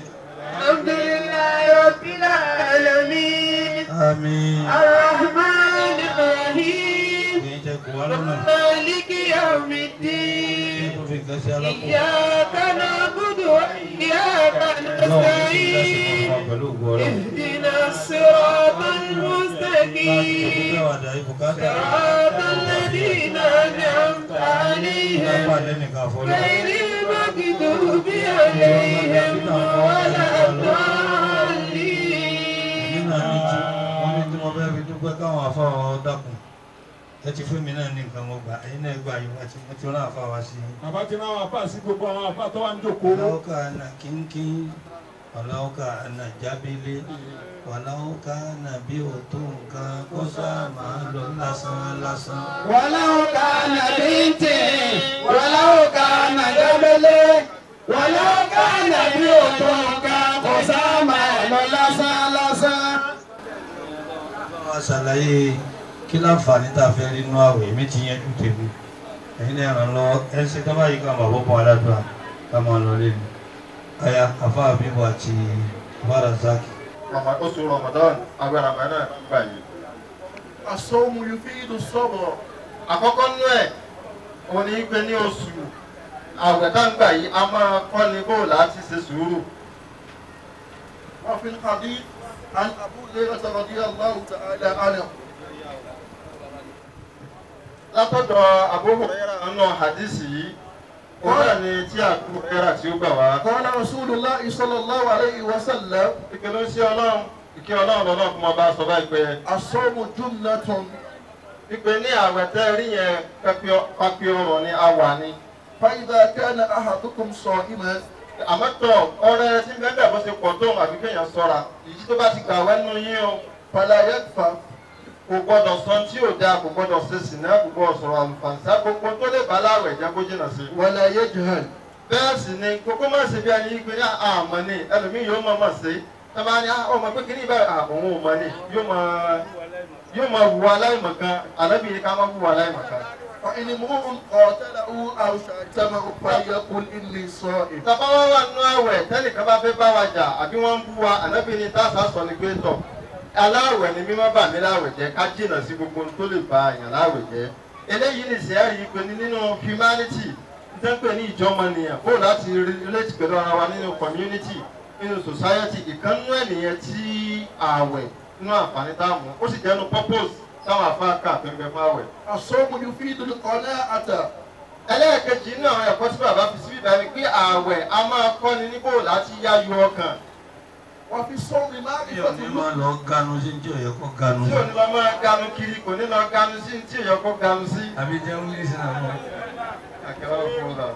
الحمد لله رب العالمين. آمين. الرحمن الرحيم. مالك يوم الدين. إياك نعبد وإياك نستعين. اهدنا الصراط المستقيم. صراط الذين أنعمت عليهم غير المغضوب عليهم ولا الضالين. Ẹ ti fún mi náà ní nǹkan mo gbà ẹ̀yin náà gbà yìí wọ́n ti rán àfa wa sí i. Bàbá ti rán àwọn àfa sí gbogbo àwọn àfa tó wà ń jókòó. Lọ́wọ́ ká na kínkín Wàláwùká àná jábílé wàláwùká àná bí o tó nǹkan kó sáà máa lọ lásán lásán. Wàláwùká àná bíntì wàláwùká àná jábílé wàláwùká àná bí o tó nǹkan kó sáà máa lọ lásán lásán. Wọ́n ṣàlàyé kí láǹfààní tá a fẹ́ rí inú àwẹ̀ mi ti yanjú tèmi ẹ̀yin náà ràn lọ́wọ́ ẹ ṣe ká báyìí ká bàbá bọ́ aládùá ká máa lọ lé mi aya afa abibu àti Razak. Oṣù Ramadan àwẹ̀ Ramadan gbà yìí. As-sawmu yufidu as-sabr. Àkọ́kọ́ nú ẹ̀ òun ní pé ní oṣù àwẹ̀ tá ń gbà yìí a máa kọ́ ni bó láti ṣe sùúrù. Wa fil hadith an Abu Hurairah radiyallahu ta'ala anhu. Látọ̀dọ̀ Abu Hurairah nínú hadisi yìí òun náà ni tí Abu Hurairah tí ó gbà wá. Qala Rasulullahi sallallahu alayhi wa sallam. Ìkẹ́ ló ń ṣe Ọlọ́run ìkẹ́ Ọlọ́run lọ́nà fún ọba sọ báyìí pé. As-sawmu junnatun. Ìpè ní àwẹ̀ tẹ́ rí yẹn pápí ọrọ̀ ni a wà ní. Fa idha kana ahadukum sa'iman. Àmọ́ tọ̀ ọrẹ tí bẹ́ẹ̀ bó ṣe pọ̀ tó àbí kéèyàn sọ́ra èyí tó bá ti gbà wẹ́ nínú yín o. Fala yakfar. Kò gbọ́dọ̀ sọ tí ò dáa kò gbọ́dọ̀ ṣe sìnà kò gbọ́dọ̀ sọ̀rọ̀ àlùfàǹsá gbogbo tó lè bá láwẹ̀ jẹ́ kó jìnnà sí. Wala yajhal. Bẹ́ẹ̀ sì ni kókó má ṣe bí ẹni pé ní àmọ́ ni ẹlòmíì yóò mọ̀ mọ̀ sí tọ́ba ní ọmọ pé kí ní ìbára òun ò mọ̀ ni yóò máa wù aláìmọ̀kan ànábì ní ká má wù aláìmọ̀kan. Fa in imru'un qatalahu aw shatamahu falyaqul inni sa'im. Tàbá wá wà nínú àwẹ̀ tẹ́nìkan bá fẹ́ bá wa jà àbí wọ́n ń bú wa ànábì ní táàsà sọ ni pé tọ̀ aláwẹ̀ ni mímọ́ bà mí láwẹ̀ jẹ́ ká jìnnà sí gbogbo ohun tó lè ba èèyàn láwẹ̀ jẹ́. Eléyìí ní sẹ́ẹ̀rì pé nínú humanity ń pè ní ìjọmọnìyàn bó láti relate pẹ̀lú ara wa nínú community nínú society ìkànnú ènìyàn tí àwẹ̀ nínú àǹfààní táàmù ó sì jẹ́nu purpose táwọn afáàkà tó ń bẹ fún àwẹ̀. As-sawmu yufidu al-qana'ata. Ẹlẹ́ẹ̀kejì nínú àwọn ẹ̀kọ́ tí bàbá fi síbí báyìí pé àwẹ̀ a máa kọ́ni ní bó láti yáyọ ọkàn. Wọ́n fi sọ́ọ̀mì máa ń Tí ò ní máa lọ ganu sí tí ò yẹ kó ganu. Tí ò ní lọ máa ganu kiri kò ní lọ ganu sí tí ò yẹ kó ganu sí. Àbí jẹun ní ìsìn àwọn. Àkẹ́wọ́ fún un lọ.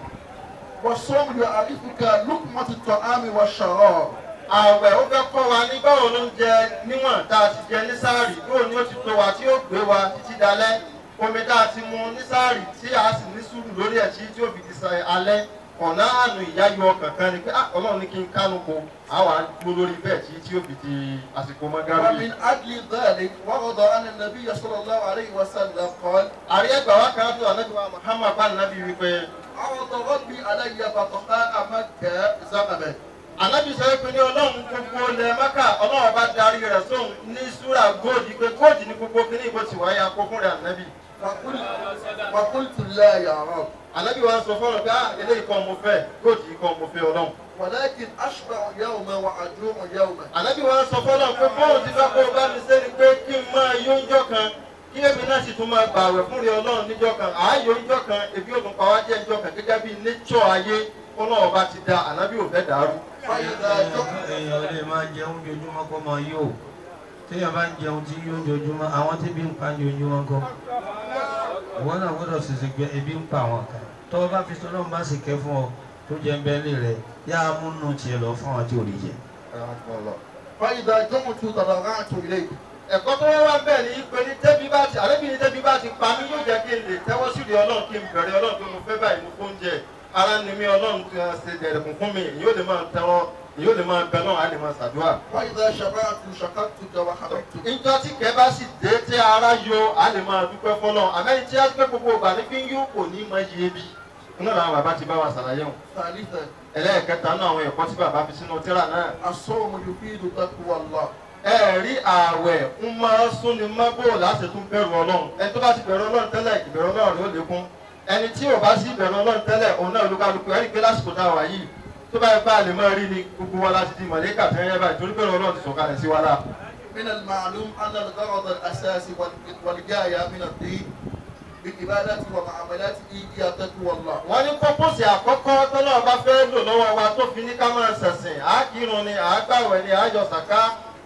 Was-sawmu yu'arrifuka luqmata at-ta'ami wash-sharab. Àwẹ̀ ó fẹ́ kọ́ wa ní báwo ló ń jẹ níwọ̀n tá a ti jẹ ní sáàrì bóò ni ó ti tó wa tí ó gbé wa títí dalẹ́ omi tá a ti mu ní sáàrì tí a sì ní sùúrù lórí ẹ̀ tí ó fi di alẹ́ ọ̀nà àánú ìyáyọ ọkàn kan ni pé Ọlọ́run ní kí n kánú ko àwa dúró lórí bẹ́ẹ̀ tí ó fi di àsìkò mọ́gàrí. Wa min ajli dhalik warada anna an-nabiyya sallallahu alayhi wa sallam qala. Àrí ẹgbà wa kan tó ànábì wa Muhammad bá nàbí wípé. Arada rabbi alayya batha'a Makkah zamaman. Ànábì sọ pé ní Ọlọ́run gbogbo ilẹ̀ Mákà Ọlọ́run bá darí rẹ̀ sóhun ní súrà góòdì pé góòdì ní gbogbo kíní ìbò tí wáyé akó fún rẹ̀ ànábì. Wa qultu la ya Rabb. Ànábì wa sọ fọ́nà pé eléyìí kan mo fẹ́ góòdì kan mo fẹ́ Ọlọ́run. Walakin ashba'u yawman wa aju'u yawman. Ànábì wa sọ fọ́nà pé bóun ti fẹ́ kó o bá mi ṣe ni pé kí n máa yó ńjọ́ kan kí èmi náà sì tún máa gbààwẹ̀ fún rẹ̀ Ọlọ́run níjọ́ kan àáyó ńjọ́ kan ebi ò tún pa wá jẹ́ ńjọ́ kan gẹ́gẹ́ bí nature ayé Ọlọ́run bá ti da ànábì ò fẹ́ dàrú. Èèyàn lè máa jẹun ojoojúmọ́ kó máa yó téèyàn bá ń jẹun tí yó ojoojúmọ́ àwọn tí ebi ń pa ojoojúmọ́ kọ́ ìwọ náà gbọ́dọ̀ ṣèṣe gbẹ ebi ń pa àwọn kan tó o bá fi sọlọ́run bá sì kẹ́ fún ọ tó jẹ ń bẹ́ẹ̀ lé rẹ yá a múnú tiẹ̀ lọ fún àwọn tí ò rí jẹ. Fa idha ju'tu tadarra'tu ilayk. Ẹ̀kọ́ tó wá wá bẹ́ẹ̀ ni pé ní tẹ́bí bá ti àrẹ́bí ní tẹ́bí bá ti pa mí yóò jẹ́ kí n lè tẹ́wọ́ sí rí Ọlọ́run kí n bẹ̀rẹ̀ Ọlọ́run pé mo fẹ́ báyìí mo fóúnjẹ ara ni mi Ọlọ́run ti ṣe dẹ̀rẹ̀kùn fún mi èyí ò lè máa tẹ́wọ́ èyí ò lè máa bẹ náà á lè máa ṣàdúrà. Wa idha shaba'tu shakartuka wa hamidtuka. Ìjọ tí kẹ́ bá sì dé tí ara yọ á lè máa dúpẹ́ fọlọ́run àmẹ́ni tí á pẹ́ gbogbo ìgbà ní fi ń yó kò ní máa yé bi. Iná làwọn bàbá ti bá wa ṣàlàyé wọn. Ẹlẹ́ẹ̀kẹta náà àwọn ẹ̀kọ́ tí bàbá fi sínú tírà náà. As-sawmu yufidu taqwa Allah. Ẹ rí ààwẹ̀ ń máa súnni mọ́ bó láti tún bẹ̀rù Ọlọ́run ẹni tó bá ti bẹ̀rù Ọlọ́run tẹ́lẹ̀ ìbẹ̀rù Ọlọ́run rẹ̀ ó lékún ẹni tí ò bá sí ìbẹ̀rù Ọlọ́run tẹ́lẹ̀ òun náà olúkálukú ẹ̀rí pé lásìkò tá a wà yìí tó bá yẹ pé a lè máa rí ni gbogbo wa láti di mọ̀lẹ́kà tẹ́lẹ̀ báyìí torí bẹ̀rù Ọlọ́run ti sọ̀kalẹ̀ sí wa lá. من المعلوم أن الغرض الأساسي والغاية من الدين بعبادته ومعاملاته هي تقوى الله. Wọ́n ní kókósì àkọ́kọ́ tọ́lọ́run bá fẹ́ lò lọ́wọ́ wa tó fi ní ká máa ṣẹ̀sìn á kírun ni á gbàwẹ̀ ni á yọ sàká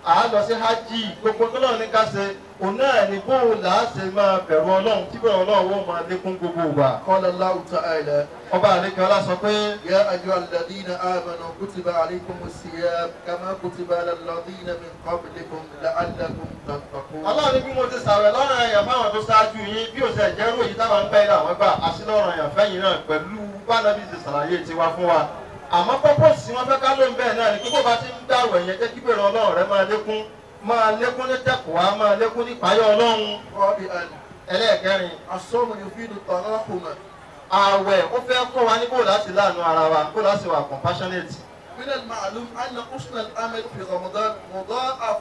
à á lọ sí hajj gbogbo tó lọ́run ní ká ṣe òun náà ni bóun là á ṣe máa bẹ̀rù Ọlọ́run tí bẹ̀rù Ọlọ́run ó máa lékún gbogbo ìgbà. Qala Allahu ta'ala. Ọba àlekè ọlá sọ pé. Ya ayyuhal ladhina amanu kutiba alaykumus siyam kama kutiba alal ladhina min qablikum la'allakum tattaqun. Ọlọ́run ní bí mo ti sàwẹ̀ lọ́rùn ẹ̀yàn fáwọn tó ṣáájú yín bí òṣè ìjẹ́rú èyí táwọn ń bẹ́ ilé àwọn gbà àti lọ́rùn ẹ̀yàn fẹ́yìn náà pẹ̀lú bánabi ti ṣàlàyé tiwa fún wa. Àmọ́ pọ́pọ́sì tí wọ́n fẹ́ ká ló ń bẹ́ẹ̀ náà ni kí bó bá ti ń gbàwẹ̀ yẹn jẹ́ kí bẹ̀rù Ọlọ́run rẹ máa lékún máa lékún ní tẹ̀kùwá máa lékún ní ìpáyọ̀ Ọlọ́run. Ẹlẹ́ẹ̀kẹrin. As-sawmu yufidu tarahuma. Ààwẹ̀ ó fẹ́ kọ́ wa ní bó láti láàánú ara wa bó láti wà compassionate. Min al-ma'lum anna husna al-amal fi Ramadan mudha'af.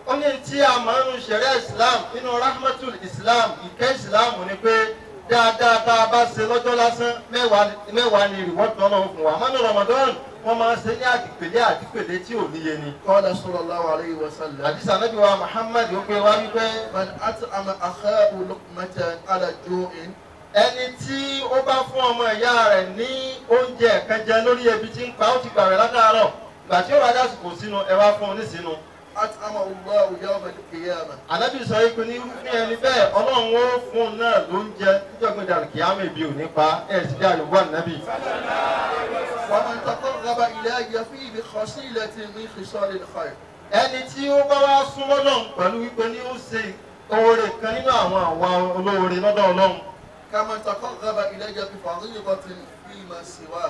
Ó ní tí a máa ń ṣẹ̀ríà Islam nínú rahmatul Islam ìkẹ́ Islam ni pé dáadáa tá a bá ṣe lọ́jọ́ lásán mẹ́wàá ni reward tọ́lọ́ fún wa. Àmọ́ ní Ramadan wọ́n máa ń ṣe ní àdìpèlé àdìpèlé tí ò níye ni. Qala sallallahu alayhi wa sallam. Àdìsá Ànábì wa Muhammad ó pé wá wípé. Man at'ama akhahu luqmatan ala ju'in. Ẹni tí ó bá fún ọmọ ìyá rẹ̀ ní oúnjẹ kan jẹ lórí ebi tí ń pa ó ti gbà rẹ̀ látàárọ̀. Ìgbà tí ó bá dásìkò sínú ẹ wá fún un ní sínú. At'ama Allahu yawma al-qiyamah. Ànábì sọ yìí pé ní irúfẹ́ ẹni bẹ́ẹ̀ Ọlọ́run ó fún un náà lóúnjẹ níjọ́gbìn dàrú kìámù ibi ò ní pa ẹ̀ sì dá Yorùbá Ànábì. Wa man taqarraba ilayya fi bi khasilatin min khisalil khayr. Ẹni tí ó bá wá súnmọ́ Ọlọ́run pẹ̀lú wípé ní ó ṣe oore kan nínú àwọn àwa olóore lọ́dọ̀ Ọlọ́run. Kama taqarraba ilayya bi fariidatin fima siwa.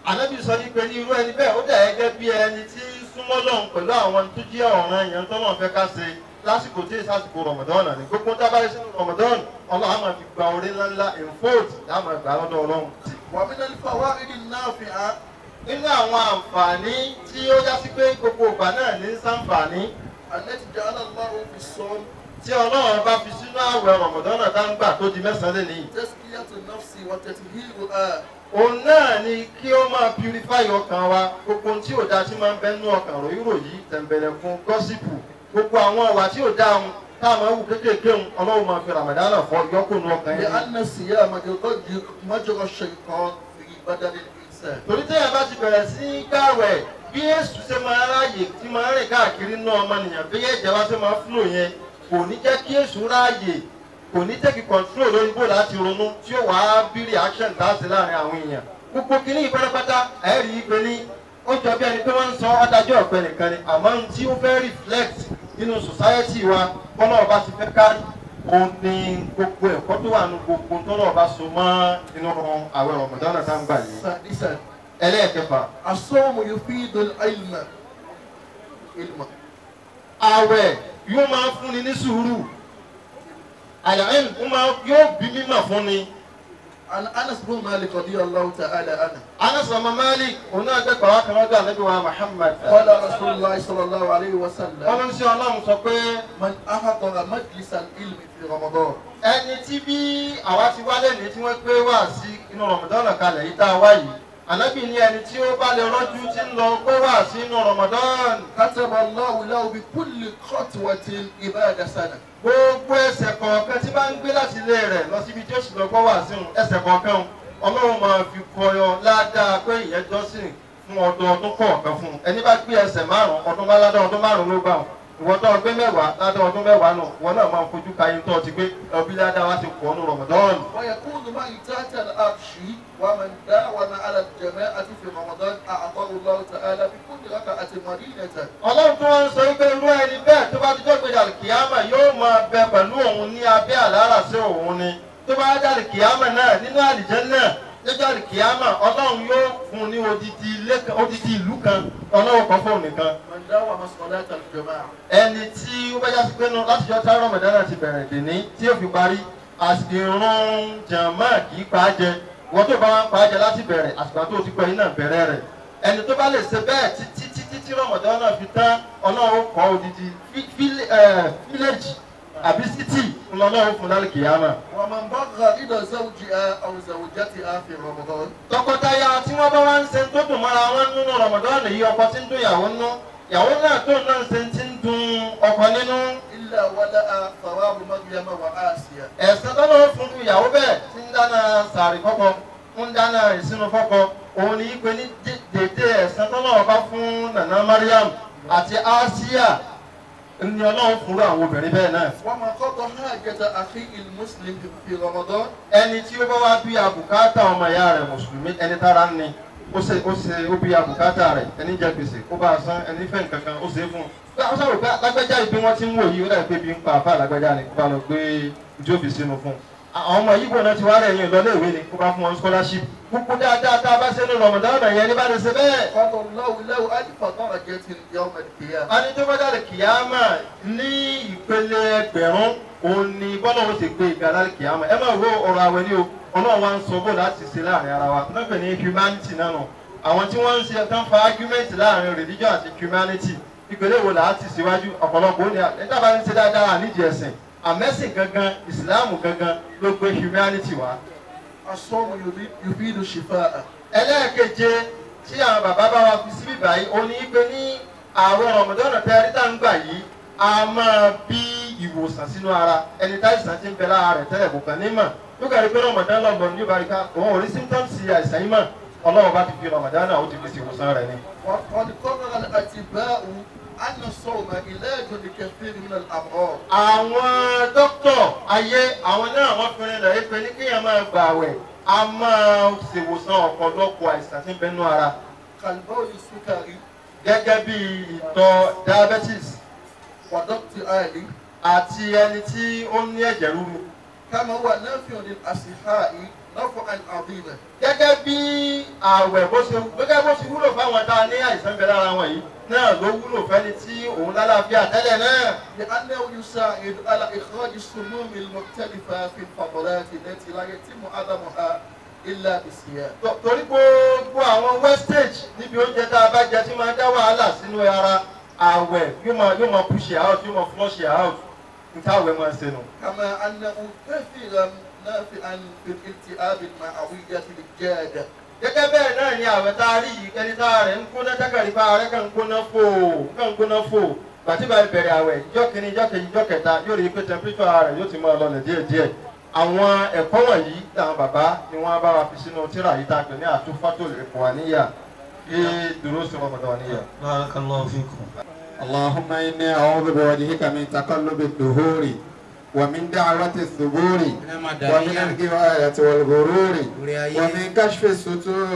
Ànábì sọ ní pé ní irú ẹni bẹ́ẹ̀ ó dà gẹ́gẹ́ bí ẹni tí ń súnmọ́ Ọlọ́run pẹ̀lú àwọn tó jẹ́ ọ̀ràn èèyàn tó náà fẹ́ ká ṣe lásìkò tí ìsásìkò Ramadan ní gbogbo tá a bá rí sínú Ramadan Ọlọ́run á máa fi gba orí ńláńlá in fold á máa gbà lọ́dọ̀ Ọlọ́run. Wa min al-fawaid an-nafi'a. Nínú àwọn àǹfààní tí ó já sí pé gbogbo ìgbà náà ní sàǹfààní. Allati ja'ala Allahu fi as-sawm. Tí Ọlọ́run bá fi sínú àwẹ̀ Ramadan tá ń gbà tó di mẹ́sàn-án lé nìyí. Tazkiyatu an-nafsi wa tathiruha. Òun náà ni kí ó máa purify ọkàn wa gbogbo tí ò dáa tí máa ń bẹ nínú ọkàn ròyìnròyìn tẹ̀m̀bẹ̀lẹ̀kun gọ́sìpù gbogbo àwọn àwà tí ò dáa ń táwọn ewu kéékèèké ń Ọlọ́run máa fi Ramadan fọ yọkùnú ọkàn yẹn. Li'anna as-siyama yughayyiru majra ash-shaytan fi badani al-insan. Torí téèyàn bá ti bẹ̀rẹ̀ sí í gbààwẹ̀ bí Èṣù ṣe máa ráàyè tí máa rìn káàkiri nínú ọmọnìyàn bí ẹ̀jẹ̀ wá ṣe máa flow yẹn kò ní jẹ́ kí Èṣù ráàyè kò ní take control lórí bó láti ronú tí ó wàá bí reaction tá a ṣe láàrin àwọn èèyàn gbogbo kínní yìí pátápátá ẹ rí i pé ní ó jọ bí ẹni pé wọ́n ń sọ ọ́dájọ́ ọ̀pẹ nìkan ni àmọ́ ohun tí ó fẹ́ reflect nínú society wa bọ́lá ọba ti fẹ́ kárí òun ni gbogbo ẹ̀kọ́ tó wà nínú gbogbo tọ́lọ́ ọba so mọ́ inú àwẹ̀ Ramadan tá ń gbà yìí. Ẹlẹ́ẹ̀kẹfà. As-sawmu yufidu al-ilma. Àwẹ̀ yóò máa fúnni ní sùúrù. Al-ilm yóò bí mímọ̀ fún ni. Anas bin Malik radiyallahu ta'ala anhu. Anas bin Malik òun náà gbẹ́gbà wá kan lọ́dọ̀ Ànábì wa Muhammad. Qala Rasulullah sallallahu alayhi wa sallam. Ọlọ́run sí Ọlọ́run sọ pé. Man ahdara majlis al-ilmi fi Ramadan. Ẹni tí bí àwa ti wálé ní tí wọ́n gbé wá sí inú Ramadan kalẹ̀ yìí tá a wá yìí. Ànábì ní ẹni tí ó bá lè rọ́jú tí ń lọ gbé wá sí inú Ramadan. Kataba Allahu lahu bi kulli khatwatin ibada sana. Gbogbo ẹsẹ̀ kọ̀ọ̀kan tí bá ń gbé láti ilé rẹ̀ lọ síbi tí ó sì lọ gbọ́ wá sí ẹsẹ̀ kọ̀ọ̀kan Ọlọ́run máa fi kọyọ ládàá pé ìyẹn jọ́sìn fún ọdọọdún kọ̀ọ̀kan fún un ẹni bá gbé ẹsẹ̀ márùn-ún ọdún bá ládàá ọdún márùn-ún ló gbà wọn ìwọ tó gbé mẹ́wàá ládàá ọdún mẹ́wàá nù ìwọ náà máa fojú ka yín tó ti gbé ọbí ládàá wá ti pọ̀ nù Ramadan. ويكون معي تحت العرش ومن داوم على الجماعة في رمضان أعطاه الله تعالى بكل ركعة مدينة. Ọlọ́run tó wá ń sọ wípé irú ẹni bẹ́ẹ̀ tó bá ti jọ́ gbé kìámà yóò máa bẹ pẹ̀lú òun ní abẹ́ àláràsí òun ni tó bá dàlù kìámà náà nínú àlìjánnà lọ́jọ́ àlìkìámà Ọlọ́run yóò fún un ní odidi ìlú kan Ọlọ́run kan fóun nìkan. Ẹni tí ó bá jásí pé láti jọ tá Ramadan ti bẹ̀rẹ̀ dèní tí ó fi parí ìrun jàmá kì í pa á jẹ wọ́n tó bá wá ń pa á jẹ láti bẹ̀rẹ̀ àsìkò tó ti pẹ́ iná bẹ̀rẹ̀ rẹ̀ ẹni tó bá lè ṣe bẹ́ẹ̀ títí títí tí Ramadan náà fi tán Ọlọ́run kọ́ odidi fílẹ̀jì àbí sítì ńlọlọ́run fún lálùkìyàmà. ومن بغى إلى زوجها أو زوجتها في رمضان. Tọkọtaya tí wọ́n bá wá ń ṣe tó dùn mọ́ra wọn nínú Ramadan yìí ọkọ tí ń dùn ìyàwó nínú ìyàwó náà tó náà ń ṣe tí ń dùn ọkọ nínú. إلا ولها ثواب مريم وآسيا. Ẹ̀san tọ́lọ́ fún ìyàwó bẹ́ẹ̀ tí ń dáná sàárì fọ́kọ ń dáná ìsinu fọ́kọ òun ni ìpè ní dédé ẹ̀san tọ́lọ́ bá fún Nana Mariam àti Asia Ní Ọlọ́run fúnra àwọn obìnrin bẹ́ẹ̀ náà. ومن قضى حاجة أخيه المسلم في رمضان. Ẹni tí ó bá wá bí abùkátà ọmọ ìyá rẹ̀ mùsùlùmí ẹni tára ń ni ó ṣe ó ṣe ó bí abùkátà rẹ̀ ẹni jẹ gbèsè ó bá a san ẹni fẹ́ nǹkan kan ó ṣe é fún un. Ó sábà pé lágbájá ìbí wọn ti ń wò yìí ó dàbí pé bí ń pa àfa lágbájá ni kó bá lọ gbé ojú òfin sínú fún un. Àwọn ọmọ yìí gbọ́dọ̀ ti wá rẹ̀ yín lọ léèwé ni kó bá fún wọn scholarship. Gbogbo dáadáa tá a bá ṣe ní Ramadan yẹn ní bá lè ṣe bẹ́ẹ̀. A ní tó bá jáde kìyàmà ní ìpele ẹgbẹ̀rún òun ni bọ́lá òun ti gbé ìgbà láti kìyàmà. Ẹ máa wo ọ̀rọ̀ àwẹ̀ ni o, Ọlọ́run wa ń sọ bó láti ṣe láàrin ara wa. Wọ́n pè ní humanity náà nù. Àwọn tí wọ́n ń ṣe tán fa argument láàrin religion àti humanity. Ìpele wo là á ti síwájú ọ̀pọ̀lọpọ̀ ó ní ẹ̀dá bá ń ṣe dáadáa àníjì ẹ̀sìn. Àmẹ́sìn gangan, ìsìláàmù gangan ló gbé humanity wá. Asọ́mu yufidu shifaa. Ẹlẹ́ẹ̀keje tí àwọn bàbá bá wa fi síbí báyìí, ó ní pé ní àwọn Ramadan tẹ́rí tá ń gbà yìí, a máa bí ìwòsàn sínú ara. Ẹni táìsàn ti ń bẹ lára rẹ̀ tẹ́lẹ̀ kò kàn ní mọ̀. Yóò kàrí pé Ramadan lọ́gbọ̀n ní ìbáríkà, òun ò rí symptoms àìsàn yìí mọ̀. Ọlọ́run bá ti fi Ramadan náà ó ti fi ṣèwòsàn rẹ̀ ni. Qad qarrara al-atiba'u anna as-sawma ilajun li kathirin min al-amrad. Àwọn dókítà ayé àwọn náà wọ́n fi rinlẹ̀ pé ní kéèyàn máa gbà àwẹ̀ a máa ṣèwòsàn ọ̀pọ̀lọpọ̀ àìsàn tí ń bẹ nínú ara. Kal-bawl as-sukari. Gẹ́gẹ́ bí ìtọ̀ diabetes. Wa daqt ali. Àti ẹni tí ó ní ẹ̀jẹ̀ ríru. Kama huwa nafi'un lil-asihha'i naf'an 'azima. Gẹ́gẹ́ bí àwẹ̀ bó ṣe gẹ́gẹ́ bó ṣe wúlò fáwọn tá a ní àìsàn bẹ lára wọn yìí náà ló wúlò fẹ́ni tí òun lálàáfíà tẹ́lẹ̀ náà. لأنه يساعد على إخراج السموم المختلفة في الفضلات التي لا يتم هضمها إلا بالصيام. Torí gbogbo àwọn wastage níbi oúnjẹ tá a bá jẹ tí máa dá wàhálà sínú ara àwẹ̀ yóò máa push it out yóò máa flush it out níta àwẹ̀ máa ṣe nù. كما أنه كثيرا نافعا في الالتهاب المعوية للجادة. Gẹ́gẹ́ bẹ́ẹ̀ náà ni àwẹ̀ tá a rí yìí ẹni tá a rẹ̀ ń kóná jákàrí bá rẹ̀ kàn ń kóná fò kàn ń kóná fò gbàtí bá bẹ̀rẹ̀ àwẹ̀ ìjọ́ kìíní ìjọ́ kejì ìjọ́ kẹta yóò rí i pé temperature rẹ̀ yóò ti máa lọlẹ̀ díẹ̀díẹ̀. Àwọn ẹ̀kọ́ wọ̀nyí làwọn bàbá ni wọ́n bá wa fi sínú tírà yìí tá a pè ní Tuhfatul Ikhwaniyya fi Durus Ramadaniyya. Barakallahu fikum. Allahumma inni a'udhu biwajhika min taqallubi ad-duhuri ومن دعوة الثبور ومن الغواية والغرور ومن كشف الستور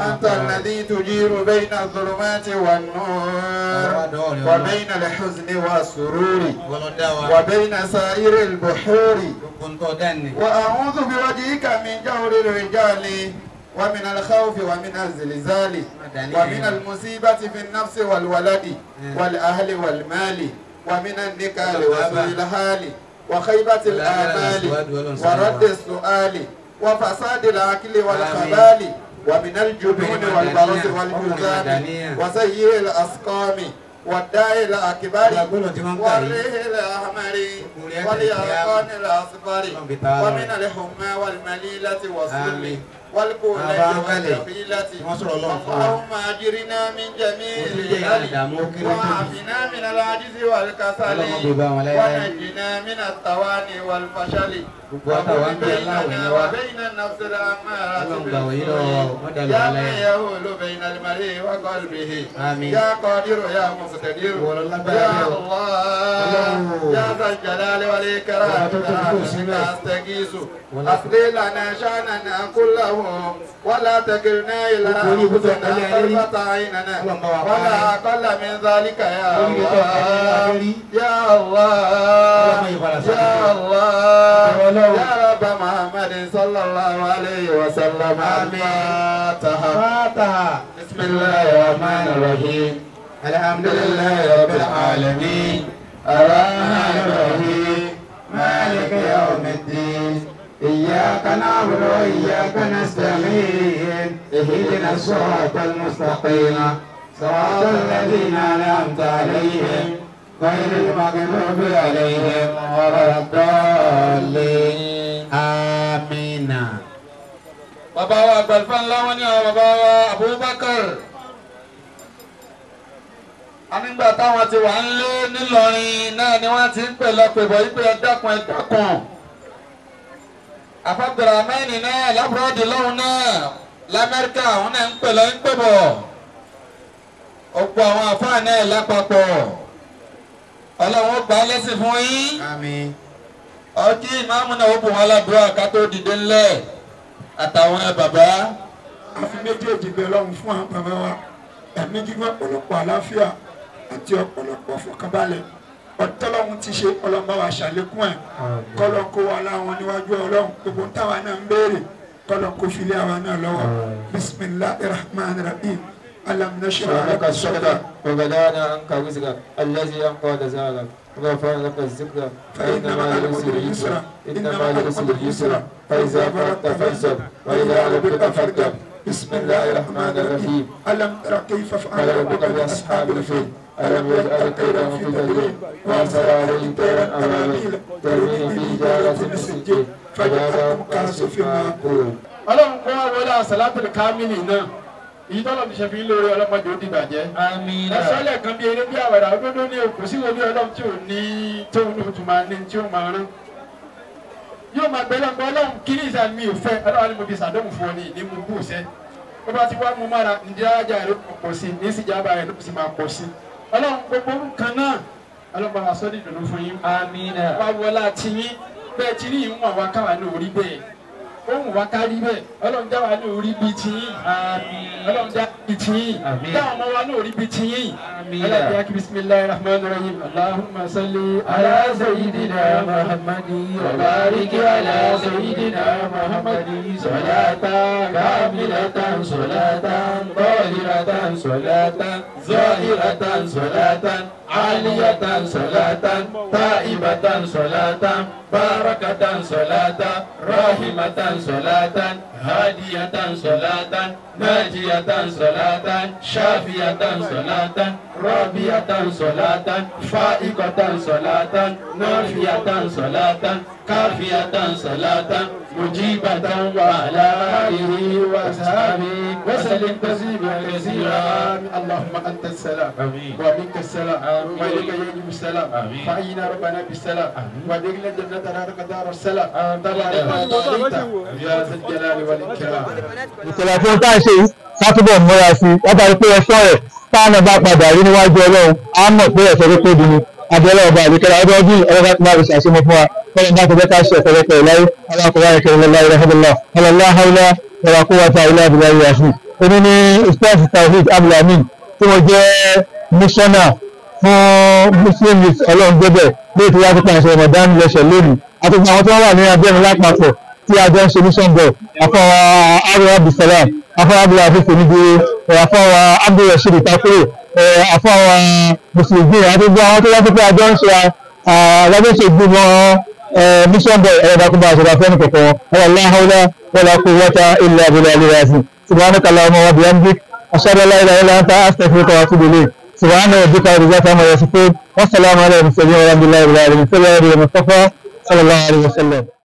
أنت الذي تجير بين الظلمات والنور وبين الحزن والسرور وبين سائر البحور وأعوذ بوجهك من جور الرجال ومن الخوف ومن الزلزال ومن المصيبة في النفس والولد والأهل والمال ومن النكال وسوء الحال وخيبة الآمال ورد السؤال وفساد العقل والخبال ومن الجنون والبرص والجذام وسيء الأسقام والداء الأكبر والريح الأحمر واليرقان الأصفر ومن الحمى والمليلة والسل والكولة والدخيلة اللهم أجرنا من جميع العلل وعافنا من العجز والكسل ونجنا من التواني والفشل وقل بيننا وبين النفس الأمارة بالسوء يا من يهول بين المرء وقلبه يا قادر يا مقتدر يا الله يا ذا الجلال والإكرام أستغيث أصلح لنا شأننا كله ولا تكلنا إلى أنفسنا طرفة عيننا ولا أقل من ذلك يا الله يا الله يا الله يا رب محمد صلى الله عليه وسلم. الفاتحة. بسم الله الرحمن الرحيم. الحمد لله رب العالمين الرحمن الرحيم مالك يوم الدين إياك نعبد وإياك نستعين اهدنا الصراط المستقيم صراط الذين أنعمت عليهم غير المغضوب عليهم ولا الضالين آمين. Bàbá wa àgbàlfà ńlá wọn ní àwọn bàbá wa Abubakar anígbà táwọn ti wà ń lé nílọrin náà ni wọ́n ti ń pè lọ́pẹ̀ bọ̀ yí pé ẹ dákun ẹ dákun. Abdulrahman náà lábúròdì lọ́hùn náà lamẹ́ríkà àwọn náà ń pè lọ ń pè bọ̀ ọ̀pọ̀ àwọn àfáà náà lápapọ̀ Ọlọ́run ó gbà á lẹ́sìn fún yín. Ọtí ìmáàmù náà ó bùn wọn ládùúrà ká tó dìde ńlẹ̀ àtàwọn bàbá. A fi méjèèjì bẹ Ọlọ́run fún àwọn bàbá wa, ẹ̀mí gígùn, ọ̀pọ̀lọpọ̀ àlàáfíà àti ọ̀pọ̀lọpọ̀ fọkànbalẹ̀. Ọ̀tọ́lọ́run ti ṣe, Ọlọ́run bá wa ṣàlékún ẹ̀, kọ́lọ́n kó wa láwọn níwájú Ọlọ́run, gbogbo táwa náà ń béèrè kọ́lọ́n kó fi lé àwa náà lọ́wọ́. Bismillahir rahmanir rahim. Alam nashrah laka sadrak wa wada'na anka wizrak allazi anqadha dhahrak wa rafa'na laka dhikrak fa inna ma'al usri yusra inna ma'al usri yusra fa idha faragta fansab wa ila rabbika farghab. Bismillahir rahmanir rahim. Alam tara kayfa fa'ala rabbuka bi ashabil fil ألم يجعل كيدهم في تضليل وأرسل عليهم طيرا أبابيل ترميهم بحجارة من سجيل فجعلهم كعصف مأكول. Ọlọ́run kó wá wọlé àsàlátùl kámìlì náà, èyí tọ́lọ̀ ti ṣe fi ń lóore ọlọ́mọdé ó dìbàjẹ́. Ẹ̀sọ́ lẹ́ẹ̀kan bí eré bí àwàdà òdodo ní òkú sí wo bí Ọlọ́run tí ò ní tóun ní oṣù máa ní tí ó máa rán. Yóò máa gbẹ lọ́gbọ́n Ọlọ́run kí ní ìsàn mi ò fẹ́, Ọlọ́run ni mo fi sàdóhùn fún ọ ní ìní mo kú sẹ́. Ó bá ti wá mú mára, ǹjẹ́ ajá rẹ̀ pọ̀ sí ní ìsìnjábà rẹ̀ ló sì máa pọ̀ sí. Ọlọ́run gbogbo nǹkan náà, Ọlọ́run bá wa sọ́ dídùnú fún yín. Wá wọlé àti yín, bẹ́ẹ̀ tí ní ìwọ̀n wa káwa ní orí bẹ́ẹ̀. Ohun wa kárí bẹ́ẹ̀, Ọlọ́run já wa ní orí bíi tiyín. Ọlọ́run já bíi tiyín. Dáhùn ọmọ wa ní orí bíi tiyín. Ọlọ́run jẹ́ kí bismillahir rahmanir rahim. Allahumma salli ala sayyidina Muhammadin wa barik ala sayyidina Muhammadin salatan kamilatan salatan tahiratan salatan zahiratan salatan aliyatan salatan taibatan salatan barakatan salatan rahimatan salatan hadiyatan salatan najiyatan salatan shafiyatan salatan rabiyatan salatan faikatan salatan nafiyatan salatan kafiyatan salatan mujibatan wa ala alihi wa sahbihi wa sallim tasliman kaseera. Allahumma anta as-salam wa minka as-salam wa ilayka yajibu as-salam fa ayyina rabbana bis-salam wa adkhilna jannata daraka dar as-salam tabaraka wa ta'ala ya zal jalali wal ikram. Ìṣẹ̀lẹ̀ fún tá a ṣe yìí sátúbọ̀ múra sí i látàrí pé ẹ̀ṣọ́ rẹ̀ táwọn bá padà rí níwájú Ọlọ́run á mọ̀ pé ẹ̀ṣọ́ tó tóbi ni. Abiola ọba àbíkẹ́lá ọdọọdún ọlọ́ba tó máa fi ṣàṣemọ fún wa fọlọ́n bá kọjá ká ṣe ọ̀pọ̀lọpọ̀ ìláyé alákọ̀ọ́lá ìkẹrìnlá ìrẹ́hẹ́dọ́lá ọlọ́lá haúlá wàlá quwwata illa billahi yasmin. Èmi ni Ustaz Tawhid Abdulhamid tí mo jẹ́ mísọ́nà fún Muslim Youth Ọlọ́run gbẹ́bẹ̀ ní ètò ìyá pípa ìṣe Ramadan lẹ́sẹ̀ lónìí àti gbogbo àwọn tó wà ní abẹ́mi lápapọ̀ tí a jọ ń ṣe mission board, àfọwọ́ Arua Abdulsalam, àfọwọ́ Abdulhafiz Onídìrí, àfọwọ́ Abdulrasheed Takuro, àfọwọ́ Mùsùlùmí àti gbogbo àwọn tó wá pípẹ́ àjọ ń ṣe alájọṣe ìgbìmọ̀ mission board ẹ̀rọ àṣọba fẹ́ni kọ̀ọ̀kan wala hawla wala quwwata illa billahi al-azim. Subhanaka allahumma wa bihamdik ashhadu an la ilaha illa anta astaghfiruka wa atubu ilayk. Subhana rabbika rabbil izzati amma yasifun wa salamun ala al-mursalin walhamdulillahi rabbil alamin. Sallallahu alaihi wa sallam.